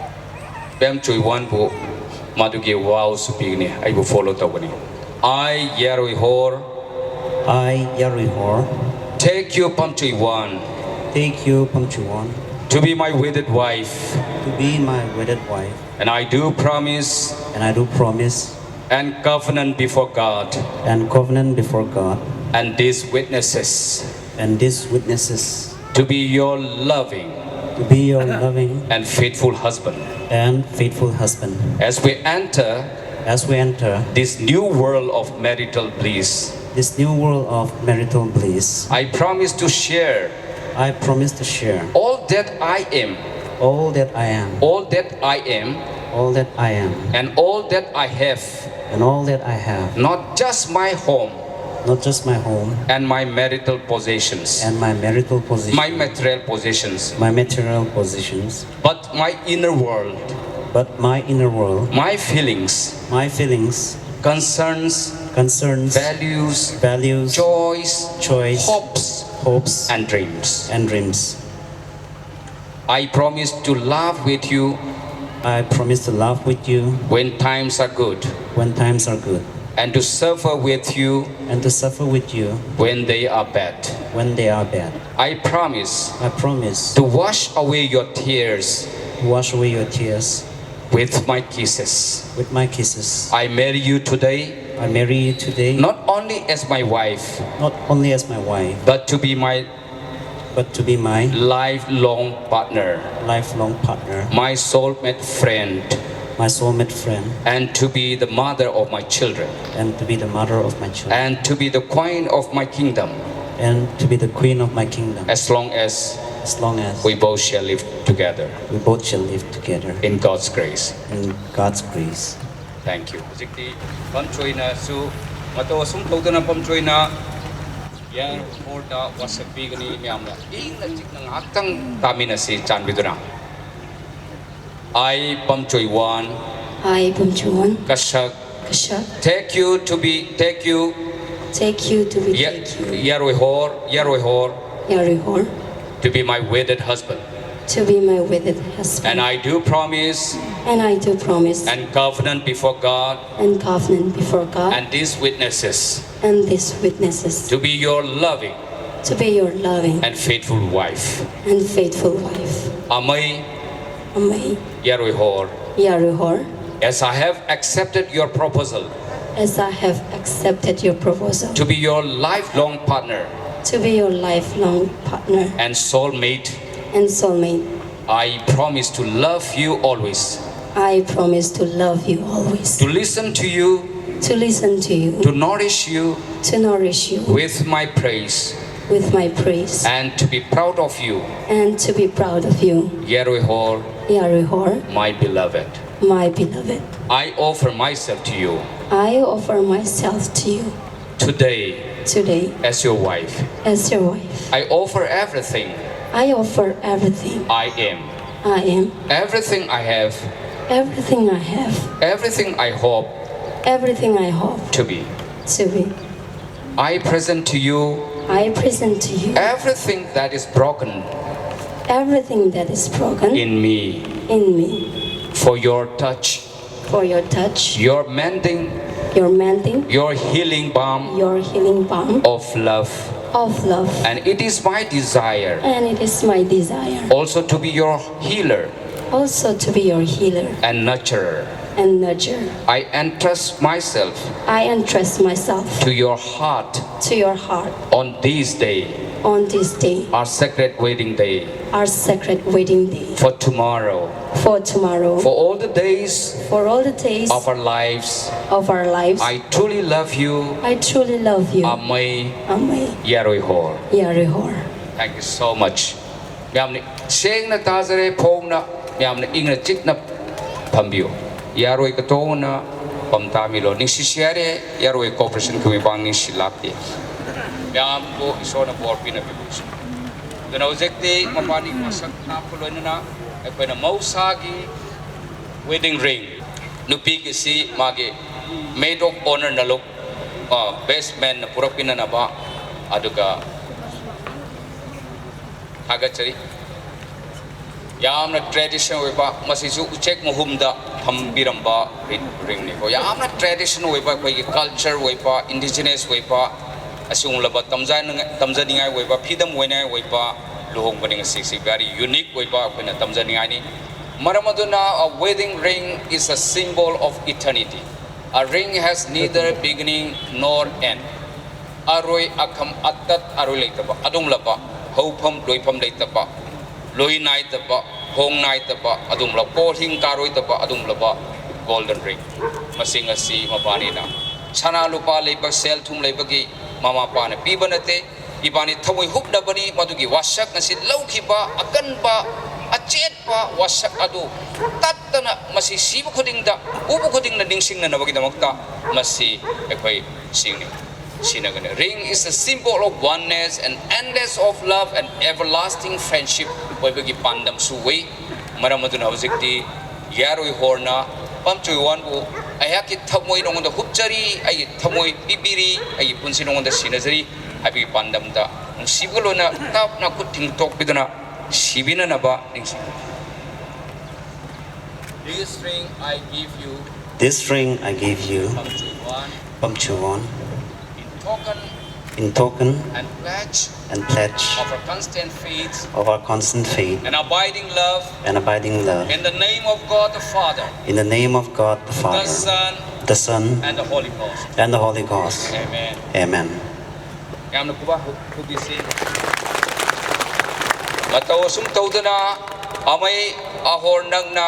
ꯄꯦꯝ ꯆꯣꯏꯋꯥꯟꯕꯨ ꯃꯗꯨꯒꯤ ꯋꯥꯎꯁꯨ ꯄꯤꯒꯅꯤ꯫ ꯑꯩꯕꯨ ꯐꯣꯂꯣ ꯇꯧꯒꯅꯤ꯫ I, ꯌꯥꯔꯣꯏ ꯍꯣꯔ, I, Yarui Hor, take you, Pam Choi Wan, take you, Pam Choi Wan, to be my wedded wife, to be my wedded wife, and I do promise and I do promise and covenant before God and covenant before God and these witnesses and these witnesses to be your loving to be your loving and faithful husband. and faithful husband. As we enter As we enter this new world of marital bliss, this new world of marital bliss, I promise to share I promise to share all that I am, all that I am, all that I am, all that I am, and all that I have, and all that I have, not just my home not just my home and my marital possessions, and my marital position, my material possessions, my material positions, but my inner world, but my inner world, my feelings, my feelings, concerns, concerns, values, values, joys, joys, hopes, hopes, and dreams. and dreams. I promise to laugh with you I promise to laugh with you when times are good when times are good and to suffer with you and to suffer with you when they are bad. when they are bad. I promise I promise to wash away your tears to wash away your tears with my kisses. with my kisses. I marry you today I marry you today not only as my wife, not only as my wife, but to be my but to be my lifelong partner, lifelong partner, my soulmate friend, my soulmate friend, and to be the mother of my children, and to be the mother of my children, and to be the queen of my kingdom, and to be the queen of my kingdom, as long as as long as we both shall live together we both shall live together in God's grace. In God's grace. Thank you. ꯍꯧꯖꯤꯛꯇꯤ ꯄꯝꯆꯣꯏꯅꯁꯨ ꯃꯇꯧ ꯑꯁꯨꯝ ꯇꯧꯗꯅ ꯄꯝꯆꯣꯏꯅ ꯌꯥꯔꯣꯏ ꯍꯣꯔꯗ ꯋꯥꯁꯛ ꯄꯤꯒꯅꯤ꯫ ꯃꯌꯥꯝꯅ ꯏꯪꯅ ꯆꯤꯛꯅ ꯉꯥꯏꯍꯥꯛꯇꯪ ꯇꯥꯃꯤꯟꯅꯁꯤ, ꯆꯥꯟꯕꯤꯗꯨꯅ꯫ I, Pam Choi Wan, I, Pam Choi Wan, Kashak, Kashak, take you to be, take you Take you to be Ya- take you. Yaruihor, Yaruihor, Yaruihor. To be my wedded husband. To be my wedded husband. And I do promise And I do promise and covenant before God and covenant before God and these witnesses and these witnesses to be your loving to be your loving and faithful wife. And faithful wife. Amai Amai Yaruihor. Yaruihor. As I have accepted your proposal As I have accepted your proposal to be your lifelong partner to be your lifelong partner and soulmate, and soulmate, I promise to love you always, I promise to love you always, to listen to you, to listen to you, to nourish you to nourish you with my praise, with my praise, and to be proud of you, and to be proud of you, Yaruihor, Yaruihor, my beloved. My beloved. I offer myself to you I offer myself to you today today as your wife. As your wife. I offer everything I offer everything I am, I am, everything I have, everything I have, everything I hope everything I hope to be. To be. I present to you I present to you everything that is broken everything that is broken in me in me for your touch, for your touch, your mending, your mending, your healing balm your healing balm of love. Of love. And it is my desire And it is my desire also to be your healer also to be your healer and nurturer. And nurturer. I entrust myself I entrust myself to your heart to your heart on this day, on this day, our sacred wedding day, our sacred wedding day, for tomorrow, for tomorrow, for all the days for all the days of our lives. Of our lives. I truly love you, I truly love you. Amai Amai Yaruihor. Yaruihor. Thank you so much. ꯌꯥꯝꯅ ꯁꯦꯡꯅ ꯇꯥꯖꯔꯦ, ꯐꯣꯡꯅ, ꯌꯥꯝꯅ ꯏꯪꯅ ꯆꯤꯛꯅ ꯐꯝꯕꯤꯌꯨ꯫ ꯌꯥꯔꯣꯏ ꯀꯇꯣꯡꯅ pump ꯇꯥꯃꯤꯂꯣ ꯅꯤꯡꯁꯤ ꯁꯤꯌꯥꯔꯦ꯫ ꯌꯥꯔꯣꯏ corporation ꯀꯨꯃꯤꯕꯥꯡ ꯅꯤꯡꯁꯤ ꯂꯥꯛꯇꯦ꯫ ꯃꯌꯥꯝꯕꯨ ꯏꯁꯣꯔꯅ ꯕꯣꯔ ꯄꯤꯅꯕꯤꯕꯁꯨ꯫ ꯑꯗꯨꯅ ꯍꯧꯖꯤꯛꯇꯤ ꯃꯕꯥꯅꯤ ꯃꯁꯛ ꯅꯥꯞꯄ ꯂꯣꯏꯅꯅ ꯑꯩꯈꯣꯏꯅ ꯃꯍꯧꯁꯥꯒꯤ wedding ring, ꯅꯨꯄꯤꯒꯤꯁꯤ ꯃꯥꯒꯤ maid of honourꯅ ꯂꯧ ꯕꯦꯁꯃꯦꯟꯅ ꯄꯨꯔꯛꯄꯤꯅꯅꯕ ꯑꯗꯨꯒ ꯊꯥꯒꯠꯆꯔꯤ꯫ ꯌꯥꯝꯅ ꯇ꯭ꯔꯦꯗꯤꯁꯅꯦꯜ ꯑꯣꯏꯕ, ꯃꯁꯤꯁꯨ ꯎꯆꯦꯛ ꯃꯍꯨꯝꯗ ꯊꯝꯕꯤꯔꯝꯕ ꯔꯤꯡꯅꯤꯀꯣ꯫ ꯌꯥꯝꯅ ꯇ꯭ꯔꯦꯗꯤꯁꯅꯦꯜ ꯑꯣꯏꯕ, ꯑꯩꯈꯣꯏꯒꯤ ꯀꯜꯆꯔ ꯑꯣꯏꯕ, ꯏꯟꯗꯤꯖꯤꯅꯁ ꯑꯣꯏꯕ, ꯑꯁꯤꯒꯨꯝꯂꯕ ꯇꯝꯖꯅꯤꯡꯉꯥꯏ ꯑꯣꯏꯕ, ꯐ꯭ꯔꯤꯗꯝ ꯑꯣꯏꯅꯤꯡꯉꯥꯏ ꯑꯣꯏꯕ ꯂꯨꯍꯣꯡꯕꯅꯤ꯫ ꯉꯁꯤꯁꯤ ꯚꯦꯔꯤ ꯌꯨꯅꯤꯛ ꯑꯣꯏꯕ ꯑꯩꯈꯣꯏꯅ ꯇꯝꯖꯅꯤꯡꯉꯥꯏꯅꯤ꯫ ꯃꯔꯝ ꯑꯗꯨꯅ, a wedding ring is a symbol of eternity. A ring has neither beginning nor end. ꯑꯔꯣꯏ ꯑꯈꯝ ꯑꯇꯠ ꯑꯔꯣꯏ ꯂꯩꯇꯕ ꯑꯗꯨꯒꯨꯝꯂꯕ, ꯍꯧꯐꯝ ꯂꯣꯏꯐꯝ ꯂꯩꯇꯕ, ꯂꯣꯏ ꯅꯥꯏꯗꯕ, ꯍꯣꯡ ꯅꯥꯏꯗꯕ ꯑꯗꯨꯒꯨꯝꯂꯕ, ꯀꯣꯜꯍꯤꯡ ꯀꯥꯔꯣꯏꯗꯕ ꯑꯗꯨꯒꯨꯝꯂꯕ ꯒꯣꯜꯗꯟ ꯔꯤꯡ꯫ ꯃꯁꯤꯡ ꯑꯁꯤ ꯃꯕꯥꯅꯤꯅ ꯁꯅꯥ ꯂꯨꯄꯥ ꯂꯩꯕ, ꯁꯦꯜ ꯊꯨꯝ ꯂꯩꯕꯒꯤ ꯃꯃꯥ ꯃꯄꯥꯅ ꯄꯤꯕ ꯅꯠꯇꯦ꯫ ꯏꯕꯥꯅꯤ ꯊꯃꯣꯏ ꯍꯨꯞꯅꯕꯅꯤ꯫ ꯃꯗꯨꯒꯤ ꯋꯥꯁꯛ ꯑꯁꯤ ꯂꯧꯈꯤꯕ ꯑꯀꯟꯕ ꯑꯆꯦꯠꯄ ꯋꯥꯁꯛ ꯑꯗꯨ ꯇꯠꯇꯅ ꯃꯁꯤ ꯁꯤꯕ ꯈꯨꯗꯤꯡꯗ, ꯎꯕ ꯈꯨꯗꯤꯡꯗ ꯅꯤꯡꯁꯤꯡꯅꯅꯕꯒꯤꯗꯃꯛꯇ ꯃꯁꯤ ꯑꯩꯈꯣꯏ ꯁꯤꯡꯅꯤ꯫ ꯁꯤꯅꯒꯅꯤ꯫ Ring is a symbol of oneness and endless of love and everlasting friendship ꯑꯣꯏꯕꯒꯤ ꯄꯥꯟꯗꯝꯁꯨ ꯑꯣꯏ꯫ ꯃꯔꯝ ꯑꯗꯨꯅ ꯍꯧꯖꯤꯛꯇꯤ ꯌꯥꯔꯣꯏ ꯍꯣꯔꯅ ꯄꯝꯆꯣꯏ ꯋꯥꯟꯕꯨ ꯑꯩꯍꯥꯛꯀꯤ ꯊꯃꯣꯏ ꯅꯉꯣꯟꯗ ꯍꯨꯞꯆꯔꯤ, ꯑꯩꯒꯤ ꯊꯃꯣꯏ ꯄꯤꯕꯤꯔꯤ, ꯑꯩꯒꯤ ꯄꯨꯟꯁꯤ ꯅꯉꯣꯟꯗ ꯁꯤꯟꯅꯖꯔꯤ ꯍꯥꯏꯕꯒꯤ ꯄꯥꯟꯗꯝꯗ ꯅꯨꯡꯁꯤꯕꯒ ꯂꯣꯏꯅ ꯇꯞꯅ ꯈꯨꯠ ꯊꯤꯡꯇꯣꯛꯄꯤꯗꯨꯅ ꯁꯤꯕꯤꯅꯅꯕ ꯅꯤꯡꯁꯤꯡ꯫ This ring I give you, This ring I give you, Pamchuiwan, Pamchuiwan, in token in token and pledge and pledge of our constant faith of our constant faith and abiding love and abiding love in the name of God the Father, in the name of God the Father, the Son, the Son, and the Holy Ghost. And the Holy Ghost. Amen. Amen. ꯌꯥꯝꯅ ꯈꯨꯕꯥꯛ ꯈꯨꯕꯤꯁꯤ꯫ ꯃꯇꯧ ꯑꯁꯨꯝ ꯇꯧꯗꯅ ꯑꯃꯩ ꯑꯍꯣꯔ ꯅꯪꯅ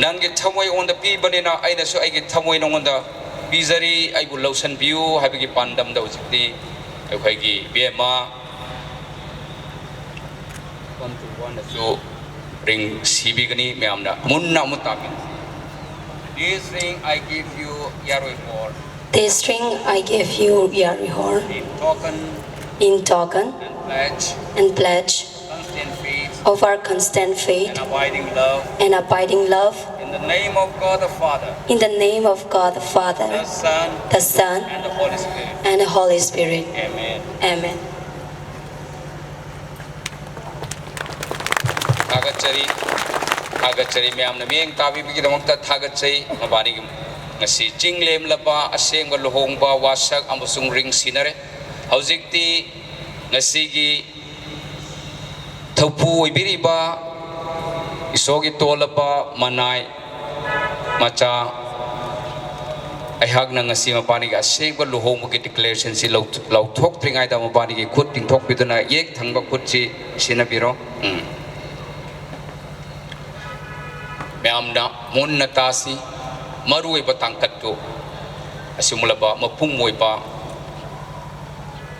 ꯅꯪꯒꯤ ꯊꯃꯣꯏ ꯑꯩꯉꯣꯟꯗ ꯄꯤꯕꯅꯤꯅ ꯑꯩꯅꯁꯨ ꯑꯩꯒꯤ ꯊꯃꯣꯏ ꯅꯉꯣꯟꯗ ꯄꯤꯖꯔꯤ, ꯑꯩꯕꯨ ꯂꯧꯁꯟꯕꯤꯌꯨ ꯍꯥꯏꯕꯒꯤ ꯄꯥꯟꯗꯝꯗ ꯍꯧꯖꯤꯛꯇꯤ ꯑꯩꯈꯣꯏꯒꯤ ꯏꯕꯦꯝꯃ ꯄꯝꯆꯣꯏ ꯋꯥꯟꯅꯁꯨ ꯔꯤꯡ ꯁꯤꯕꯤꯒꯅꯤ꯫ ꯃꯌꯥꯝꯅ ꯃꯨꯟꯅ ꯑꯃꯨꯛ ꯇꯥꯕꯤꯌꯨ꯫ This ring I give you, Yaroi Hor, This ring I give you, Yaruihor, in token in token and pledge and pledge constant faith of our constant faith and abiding love. And abiding love. In the name of God the Father. In the name of God the Father. The Son. The Son. And the Holy Spirit. And the Holy Spirit. Amen. Amen. ꯊꯥꯒꯠꯆꯔꯤ꯫ ꯊꯥꯒꯠꯆꯔꯤ꯫ ꯃꯌꯥꯝꯅ ꯃꯤꯠꯌꯦꯡ ꯇꯥꯕꯤꯕꯒꯤꯗꯃꯛꯇ ꯊꯥꯒꯠꯆꯩ꯫ ꯃꯕꯥꯅꯤꯒꯤ ꯉꯁꯤ ꯆꯤꯡ ꯂꯦꯝꯂꯕ ꯑꯁꯦꯡꯕ ꯂꯨꯍꯣꯡꯕ ꯋꯥꯁꯛ ꯑꯃꯁꯨꯡ ꯔꯤꯡ ꯁꯤꯟꯅꯔꯦ꯫ ꯍꯧꯖꯤꯛꯇꯤ ꯉꯁꯤꯒꯤ ꯊꯧꯄꯨ ꯑꯣꯏꯕꯤꯔꯤꯕ ꯏꯁꯣꯔꯒꯤ ꯇꯣꯜꯂꯕ ꯃꯅꯥꯏ ꯃꯆꯥ, ꯑꯩꯍꯥꯛꯅ ꯉꯁꯤ ꯃꯄꯥꯅꯤꯒꯤ ꯑꯁꯦꯡꯕ ꯂꯨꯍꯣꯡꯕꯒꯤ declarationꯁꯤ ꯂꯧ-, ꯂꯥꯎꯊꯣꯛꯇ꯭ꯔꯤꯉꯩꯗ ꯃꯄꯥꯅꯤꯒꯤ ꯈꯨꯠ ꯇꯤꯡꯊꯣꯛꯄꯤꯗꯨꯅ ꯌꯦꯛ ꯊꯪꯕ ꯈꯨꯠꯁꯤ ꯁꯤꯟꯅꯕꯤꯔꯣ꯫ ꯎꯝ꯫ ꯃꯌꯥꯝꯅ ꯃꯨꯟꯅ ꯇꯥꯁꯤ꯫ ꯃꯔꯨꯑꯣꯏꯕ ꯇꯥꯡꯀꯛꯇꯨ ꯑꯁꯤꯒꯨꯝꯂꯕ ꯃꯄꯨꯡ ꯑꯣꯏꯕ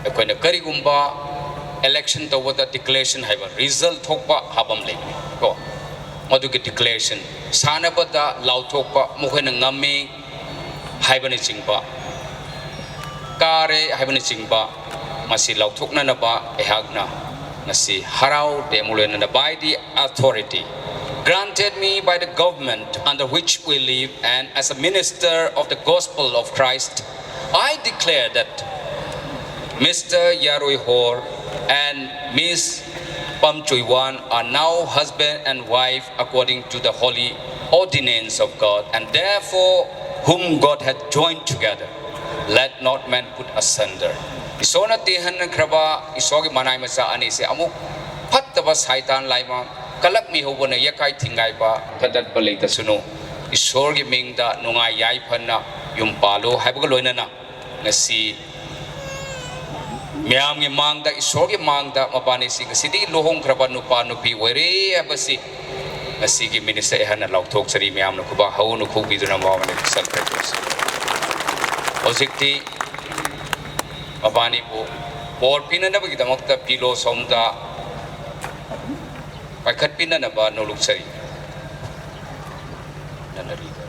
ꯑꯩꯈꯣꯏꯅ ꯀꯔꯤꯒꯨꯝꯕ election ꯇꯧꯕꯗ declaration ꯍꯥꯏꯕ result ꯊꯣꯛꯄ ꯍꯥꯏꯕ ꯑꯃ ꯂꯩꯕꯅꯤ ꯀꯣ꯫ ꯃꯗꯨꯒꯤ declaration, ꯁꯥꯟꯅꯕꯗ ꯂꯥꯎꯊꯣꯛꯄ, ꯃꯈꯣꯏꯅ ꯉꯝꯃꯤ ꯍꯥꯏꯕꯅꯆꯤꯡꯕ, ꯀꯥꯔꯦ ꯍꯥꯏꯕꯅꯆꯤꯡꯕ, ꯃꯁꯤ ꯂꯥꯎꯊꯣꯛꯅꯅꯕ ꯑꯩꯍꯥꯛꯅ ꯉꯁꯤ ꯍꯔꯥꯎ ꯇꯌꯥꯝꯕ ꯂꯣꯏꯅꯅ, by the authority granted me by the government under which we live and as a minister of the gospel of Christ, I declare that Mister Yarui Hor and Miss Pam Chui Wan are now husband and wife according to the holy ordinance of God, and therefore whom God hath joined together, let not man put asunder. ꯏꯁꯣꯔꯅ ꯇꯤꯟꯍꯟꯈ꯭ꯔꯕ ꯏꯁꯣꯔꯒꯤ ꯃꯅꯥꯏ ꯃꯆꯥ ꯑꯅꯤꯁꯦ ꯑꯃꯨꯛ ꯐꯠꯇꯕ ꯁꯥꯏꯇꯥꯟ ꯂꯥꯏꯃꯥꯡ ꯀꯂꯛ ꯃꯤꯍꯧꯕꯅ ꯌꯦꯛꯈꯥꯏ ꯊꯤꯡꯒꯥꯏꯕ ꯊꯗꯠꯄ ꯂꯩꯇꯁꯅꯨ꯫ ꯏꯁꯣꯔꯒꯤ ꯃꯤꯡꯗ ꯅꯨꯡꯉꯥꯏ ꯌꯥꯏꯐꯅ ꯌꯨꯝ ꯄꯥꯜꯂꯨ ꯍꯥꯏꯕꯒ ꯂꯣꯏꯅꯅ ꯉꯁꯤ ꯃꯤꯌꯥꯝꯒꯤ ꯃꯥꯡꯗ, ꯏꯁꯣꯔꯒꯤ ꯃꯥꯡꯗ ꯃꯕꯥꯅꯤꯁꯤ ꯉꯁꯤꯗꯤ ꯂꯨꯍꯣꯡꯈ꯭ꯔꯕ ꯅꯨꯄꯥ ꯅꯨꯄꯤ ꯑꯣꯏꯔꯦ ꯍꯥꯏꯕꯁꯤ ꯉꯁꯤꯒꯤ minister ꯑꯩꯍꯥꯛꯅ ꯂꯥꯎꯊꯣꯛꯆꯔꯤ꯫ ꯃꯌꯥꯝꯅ ꯈꯨꯕꯥꯛ ꯍꯧꯅ ꯈꯨꯕꯤꯗꯨꯅ ꯃꯕꯥꯅꯤꯕꯨ celebrate ꯇꯧꯁꯤ꯫ ꯍꯧꯖꯤꯛꯇꯤ ꯃꯕꯥꯅꯤꯕꯨ ꯕꯣꯔ ꯄꯤꯅꯅꯕꯒꯤꯗꯃꯛꯇ pillow ꯁꯣꯝꯗ ꯄꯥꯏꯈꯠꯄꯤꯅꯅꯕ ꯅꯣꯂꯨꯛꯆꯔꯤ꯫ ꯅꯅꯔꯤꯗ꯫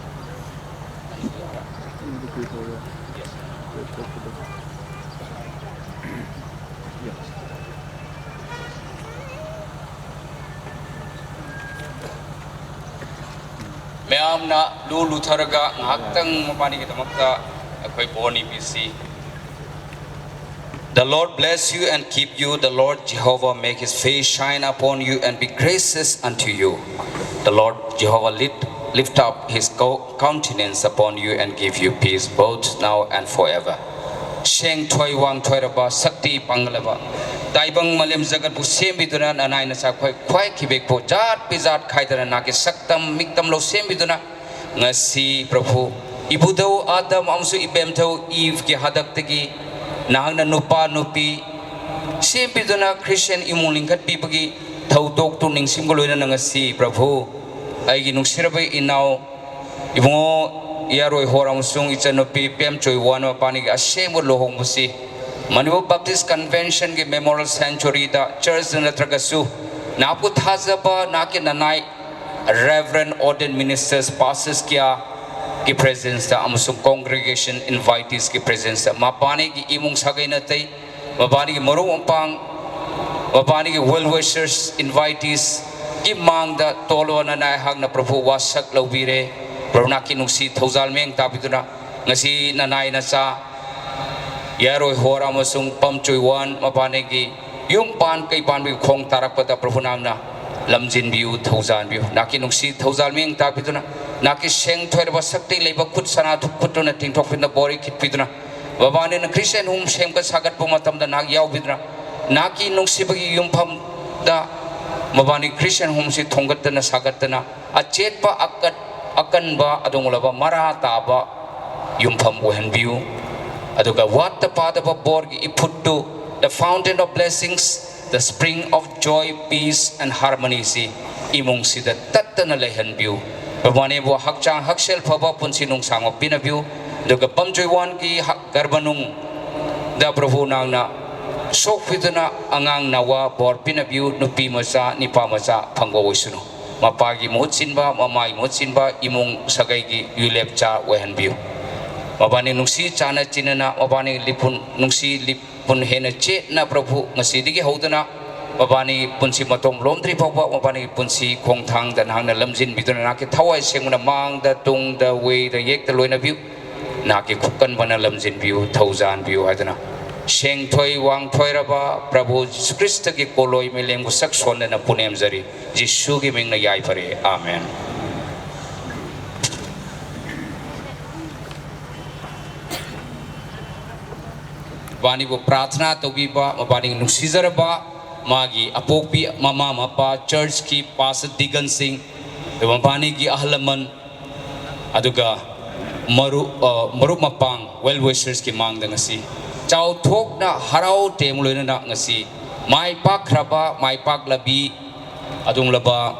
ꯃꯌꯥꯝꯅ ꯂꯨ ꯂꯨꯊꯔꯒ ꯉꯥꯏꯍꯥꯛꯇꯪ ꯃꯕꯥꯅꯤꯒꯤꯗꯃꯛꯇ ꯑꯩꯈꯣꯏ ꯕꯣꯔ ꯅꯤꯕꯤꯁꯤ꯫ The Lord bless you and keep you. The Lord Jehovah make his face shine upon you and be gracious unto you. The Lord Jehovah lift, lift up his co- countenance upon you and give you peace both now and forever. ꯁꯦꯡ ꯊꯣꯏ ꯋꯥꯡ ꯊꯣꯏꯔꯕ ꯁꯛꯇꯤ ꯄꯥꯡꯒꯂꯕ ꯇꯥꯏꯕꯪ ꯃꯥꯂꯦꯝ ꯖꯒꯠꯄꯨ ꯁꯦꯝꯕꯤꯗꯨꯅ ꯅꯅꯥꯏ ꯅꯆꯥ ꯈꯣꯏ ꯈ꯭ꯋꯥꯏ ꯈꯤꯕꯦꯛꯄꯨ ꯖꯥꯠ ꯄꯤꯖꯥꯠ ꯈꯥꯏꯗꯅ ꯅꯥꯀꯤ ꯁꯛꯇꯝ ꯃꯤꯛꯇꯝ ꯂꯧ ꯁꯦꯝꯕꯤꯗꯨꯅ ꯉꯁꯤ ꯄ꯭ꯔꯚꯨ ꯏꯕꯨꯙꯧ ꯑꯥꯗꯝ ꯑꯃꯁꯨꯡ ꯏꯕꯦꯝꯊꯧ ꯏꯚꯀꯤ ꯍꯥꯗꯛꯇꯒꯤ ꯅꯍꯥꯛꯅ ꯅꯨꯄꯥ ꯅꯨꯄꯤ ꯁꯦꯝꯕꯤꯗꯨꯅ ꯈ꯭ꯔꯤꯁꯇꯤꯌꯥꯟ ꯏꯃꯨꯡ ꯂꯤꯡꯈꯠꯄꯤꯕꯒꯤ ꯊꯧꯗꯣꯛꯇꯨ ꯅꯤꯡꯁꯤꯡꯕ ꯂꯣꯏꯅꯅ ꯉꯁꯤ ꯄ꯭ꯔꯚꯨ ꯑꯩꯒꯤ ꯅꯨꯡꯁꯤꯔꯕ ꯏꯅꯥꯎ ꯏꯕꯨꯡꯉꯣ ꯏꯌꯥꯔꯣꯏ ꯍꯣꯔ ꯑꯃꯁꯨꯡ ꯏꯆꯟꯅꯨꯄꯤ ꯄꯦꯝꯆꯣꯏ ꯋꯥꯟ ꯃꯄꯥꯅꯤꯒꯤ ꯑꯁꯦꯡꯕ ꯂꯨꯍꯣꯡꯕꯁꯤ ꯃꯅꯤꯄꯨꯔ ꯕꯥꯞꯇꯤꯁ ꯀꯟꯚꯦꯟꯁꯟꯒꯤ ꯃꯦꯃꯣꯔꯤꯌꯦꯜ ꯁꯦꯡꯆꯨꯔꯤꯗ ꯆꯔꯆꯇ ꯅꯠꯇ꯭ꯔꯒꯁꯨ ꯅꯍꯥꯛꯄꯨ ꯊꯥꯖꯕ ꯅꯍꯥꯛꯀꯤ ꯅꯅꯥꯏ Reverend ordained ministers, pastors ꯀꯌꯥꯒꯤ presence ꯑꯃꯁꯨꯡ congregation invitees ꯀꯤ presence ꯃꯄꯥꯅꯤꯒꯤ ꯏꯃꯨꯡ ꯁꯥꯒꯩ ꯅꯥꯇꯩ ꯃꯕꯥꯅꯤꯒꯤ ꯃꯔꯨꯞ ꯃꯄꯥꯡ ꯃꯕꯥꯅꯤꯒꯤ well wishers invitees ꯀꯤ ꯃꯥꯡꯗ ꯇꯣꯜꯂꯣꯅ ꯅꯥꯏꯍꯥꯛꯅ ꯄ꯭ꯔꯚꯨ ꯋꯥꯁꯛ ꯂꯧꯕꯤꯔꯦ꯫ ꯄ꯭ꯔꯚꯨ ꯅꯥꯀꯤ ꯅꯨꯡꯁꯤ ꯊꯧꯖꯥꯜ ꯃꯤꯠꯌꯦꯡ ꯇꯥꯕꯤꯗꯨꯅ ꯉꯁꯤ ꯅꯅꯥꯏ ꯅꯆꯥ ꯌꯥꯔꯣꯏ ꯍꯣꯔ ꯑꯃꯁꯨꯡ ꯄꯝꯆꯣꯏ ꯋꯥꯟ ꯃꯕꯥꯅꯤꯒꯤ ꯌꯨꯝ ꯄꯥꯟ ꯀꯩ ꯄꯥꯟꯕꯒꯤ ꯈꯣꯡ ꯇꯥꯔꯛꯄꯗ ꯄ꯭ꯔꯚꯨ ꯅꯥꯝꯅ ꯂꯝꯖꯤꯟꯕꯤꯌꯨ ꯊꯧꯖꯥꯟꯕꯤꯌꯨ꯫ ꯅꯥꯀꯤ ꯅꯨꯡꯁꯤ ꯊꯧꯖꯥꯜ ꯃꯤꯠꯌꯦꯡ ꯇꯥꯛꯄꯤꯗꯨꯅ ꯅꯥꯀꯤ ꯁꯦꯡ ꯊꯣꯏꯔꯕ ꯁꯛꯇꯤ ꯂꯩꯕ ꯈꯨꯠ ꯁꯅꯥ ꯈꯨꯠꯇꯨꯅ ꯇꯤꯡꯊꯣꯛꯄꯤꯗꯨꯅ ꯕꯣꯔꯤ ꯈꯤꯠꯄꯤꯗꯨꯅ ꯃꯕꯥꯅꯤꯅ ꯈ꯭ꯔꯤꯁꯇꯤꯌꯥꯟ ꯍꯣꯝ ꯁꯦꯝꯒꯠ ꯁꯥꯒꯠꯄ ꯃꯇꯝꯗ ꯅꯍꯥꯛ ꯌꯥꯎꯕꯤꯗꯨꯅ ꯅꯍꯥꯛꯀꯤ ꯅꯨꯡꯁꯤꯕꯒꯤ ꯌꯨꯝꯐꯝꯗ ꯃꯕꯥꯅꯤ ꯈ꯭ꯔꯤꯁꯇꯤꯌꯥꯟ ꯍꯣꯝꯁꯤ ꯊꯣꯡꯒꯠꯇꯅ ꯁꯥꯒꯠꯇꯅ ꯑꯆꯦꯠꯄ ꯑꯀꯠ ꯑꯀꯟꯕ ꯑꯗꯨꯒꯨꯝꯂꯕ ꯃꯔꯥ ꯇꯥꯕ ꯌꯨꯝꯐꯝ ꯑꯣꯏꯍꯟꯕꯤꯌꯨ꯫ ꯑꯗꯨꯒ ꯋꯥꯠꯇ ꯄꯥꯗꯕ ꯕꯣꯔꯒꯤ ꯏꯐꯨꯠꯇꯨ the fountain of blessings, the spring of joy, peace and harmony ꯁꯤ ꯏꯃꯨꯡꯁꯤꯗ ꯇꯠꯇꯅ ꯂꯩꯍꯟꯕꯤꯌꯨ꯫ ꯄ꯭ꯔꯚꯨ ꯅꯦꯕꯨ ꯍꯛꯆꯥꯡ ꯍꯛꯁꯦꯜ ꯐꯕ ꯄꯨꯟꯁꯤ ꯅꯨꯡꯁꯥꯡꯕ ꯄꯤꯅꯕꯤꯌꯨ꯫ ꯑꯗꯨꯒ ꯄꯝꯆꯣꯏ ꯋꯥꯟꯒꯤ ꯍꯛ- ꯒꯔꯚꯅꯨꯡꯗ ꯄ꯭ꯔꯚꯨ ꯅꯥꯡꯅ ꯁꯣꯛꯄꯤꯗꯨꯅ ꯑꯉꯥꯡ ꯅꯋꯥ ꯕꯣꯔ ꯄꯤꯅꯕꯤꯌꯨ꯫ ꯅꯨꯄꯤ ꯃꯆꯥ ꯅꯤꯄꯥ ꯃꯆꯥ ꯐꯪꯕ ꯑꯣꯏꯁꯅꯨ꯫ ꯃꯄꯥꯒꯤ ꯃꯍꯨꯠ ꯁꯤꯟꯕ ꯃꯃꯥꯒꯤ ꯃꯍꯨꯠ ꯁꯤꯟꯕ ꯏꯃꯨꯡ ꯁꯥꯒꯩꯒꯤ ꯌꯨꯂꯦꯞꯆꯥ ꯑꯣꯏꯍꯟꯕꯤꯌꯨ꯫ ꯃꯕꯥꯅꯤ ꯅꯨꯡꯁꯤ ꯆꯥꯟꯅ ꯆꯤꯟꯅꯅ ꯃꯕꯥꯅꯤ ꯂꯤꯄꯨꯟ ꯅꯨꯡꯁꯤ ꯂꯤꯄꯨꯟ ꯍꯦꯟꯅ ꯆꯦꯠꯅ ꯄ꯭ꯔꯚꯨ ꯉꯁꯤꯗꯒꯤ ꯍꯧꯗꯨꯅ ꯃꯕꯥꯅꯤ ꯄꯨꯟꯁꯤ ꯃꯇꯣꯝ ꯂꯣꯝꯗ꯭ꯔꯤ ꯐꯥꯎꯕ ꯃꯕꯥꯅꯤ ꯄꯨꯟꯁꯤ ꯈꯣꯡꯊꯥꯡꯗ ꯅꯍꯥꯛꯅ ꯂꯝꯖꯤꯟꯕꯤꯗꯨꯅ ꯅꯍꯥꯛꯀꯤ ꯊꯋꯥꯏ ꯁꯦꯡꯕꯅ ꯃꯥꯡꯗ, ꯇꯨꯡꯗ, ꯋꯦꯗ, ꯌꯦꯛꯇ ꯂꯣꯏꯅꯕꯤꯌꯨ꯫ ꯅꯍꯥꯛꯀꯤ ꯈꯨꯀꯟꯕꯅ ꯂꯝꯖꯤꯟꯕꯤꯌꯨ, ꯊꯧꯖꯥꯟꯕꯤꯌꯨ ꯍꯥꯏꯗꯨꯅ ꯁꯦꯡꯊꯣꯏ ꯋꯥꯡꯊꯣꯏꯔꯕ ꯄ꯭ꯔꯚꯨ ꯖꯤꯁꯨ ꯈ꯭ꯔꯤꯁꯇꯒꯤ ꯀꯣꯂꯣꯏ ꯃꯥꯂꯦꯝꯕꯨ ꯁꯛ ꯁꯣꯟꯗꯅ ꯄꯨꯅꯦꯝꯖꯔꯤ꯫ ꯖꯤꯁꯨꯒꯤ ꯃꯤꯡꯅ ꯌꯥꯏꯐꯔꯦ꯫ ꯑꯥꯃꯦꯟ꯫ ꯃꯕꯥꯅꯤꯕꯨ ꯄ꯭ꯔꯥꯊꯅꯥ ꯇꯧꯕꯤꯕ, ꯃꯕꯥꯅꯤ ꯅꯨꯡꯁꯤꯖꯔꯕ ꯃꯥꯒꯤ ꯑꯄꯣꯛꯄꯤ ꯃꯃꯥ ꯃꯄꯥ, ꯆꯔꯆꯀꯤ ꯄꯥꯁꯇꯔ ꯗꯤꯀꯟꯁꯤꯡ, ꯑꯗꯨꯒ ꯃꯕꯥꯅꯤꯒꯤ ꯑꯍꯜ ꯂꯃꯟ, ꯑꯗꯨꯒ ꯃꯔꯨꯞ, ꯑ, ꯃꯔꯨꯞ ꯃꯄꯥꯡ, well wishersꯀꯤ ꯃꯥꯡꯗ ꯉꯁꯤ ꯆꯥꯎꯊꯣꯛꯅ ꯍꯔꯥꯎ ꯇꯌꯥꯝ ꯂꯣꯏꯅꯅ ꯉꯁꯤ ꯃꯥꯏ ꯄꯥꯛꯈ꯭ꯔꯕ, ꯃꯥꯏ ꯄꯥꯛꯂꯕꯤ ꯑꯗꯨꯒꯨꯝꯂꯕ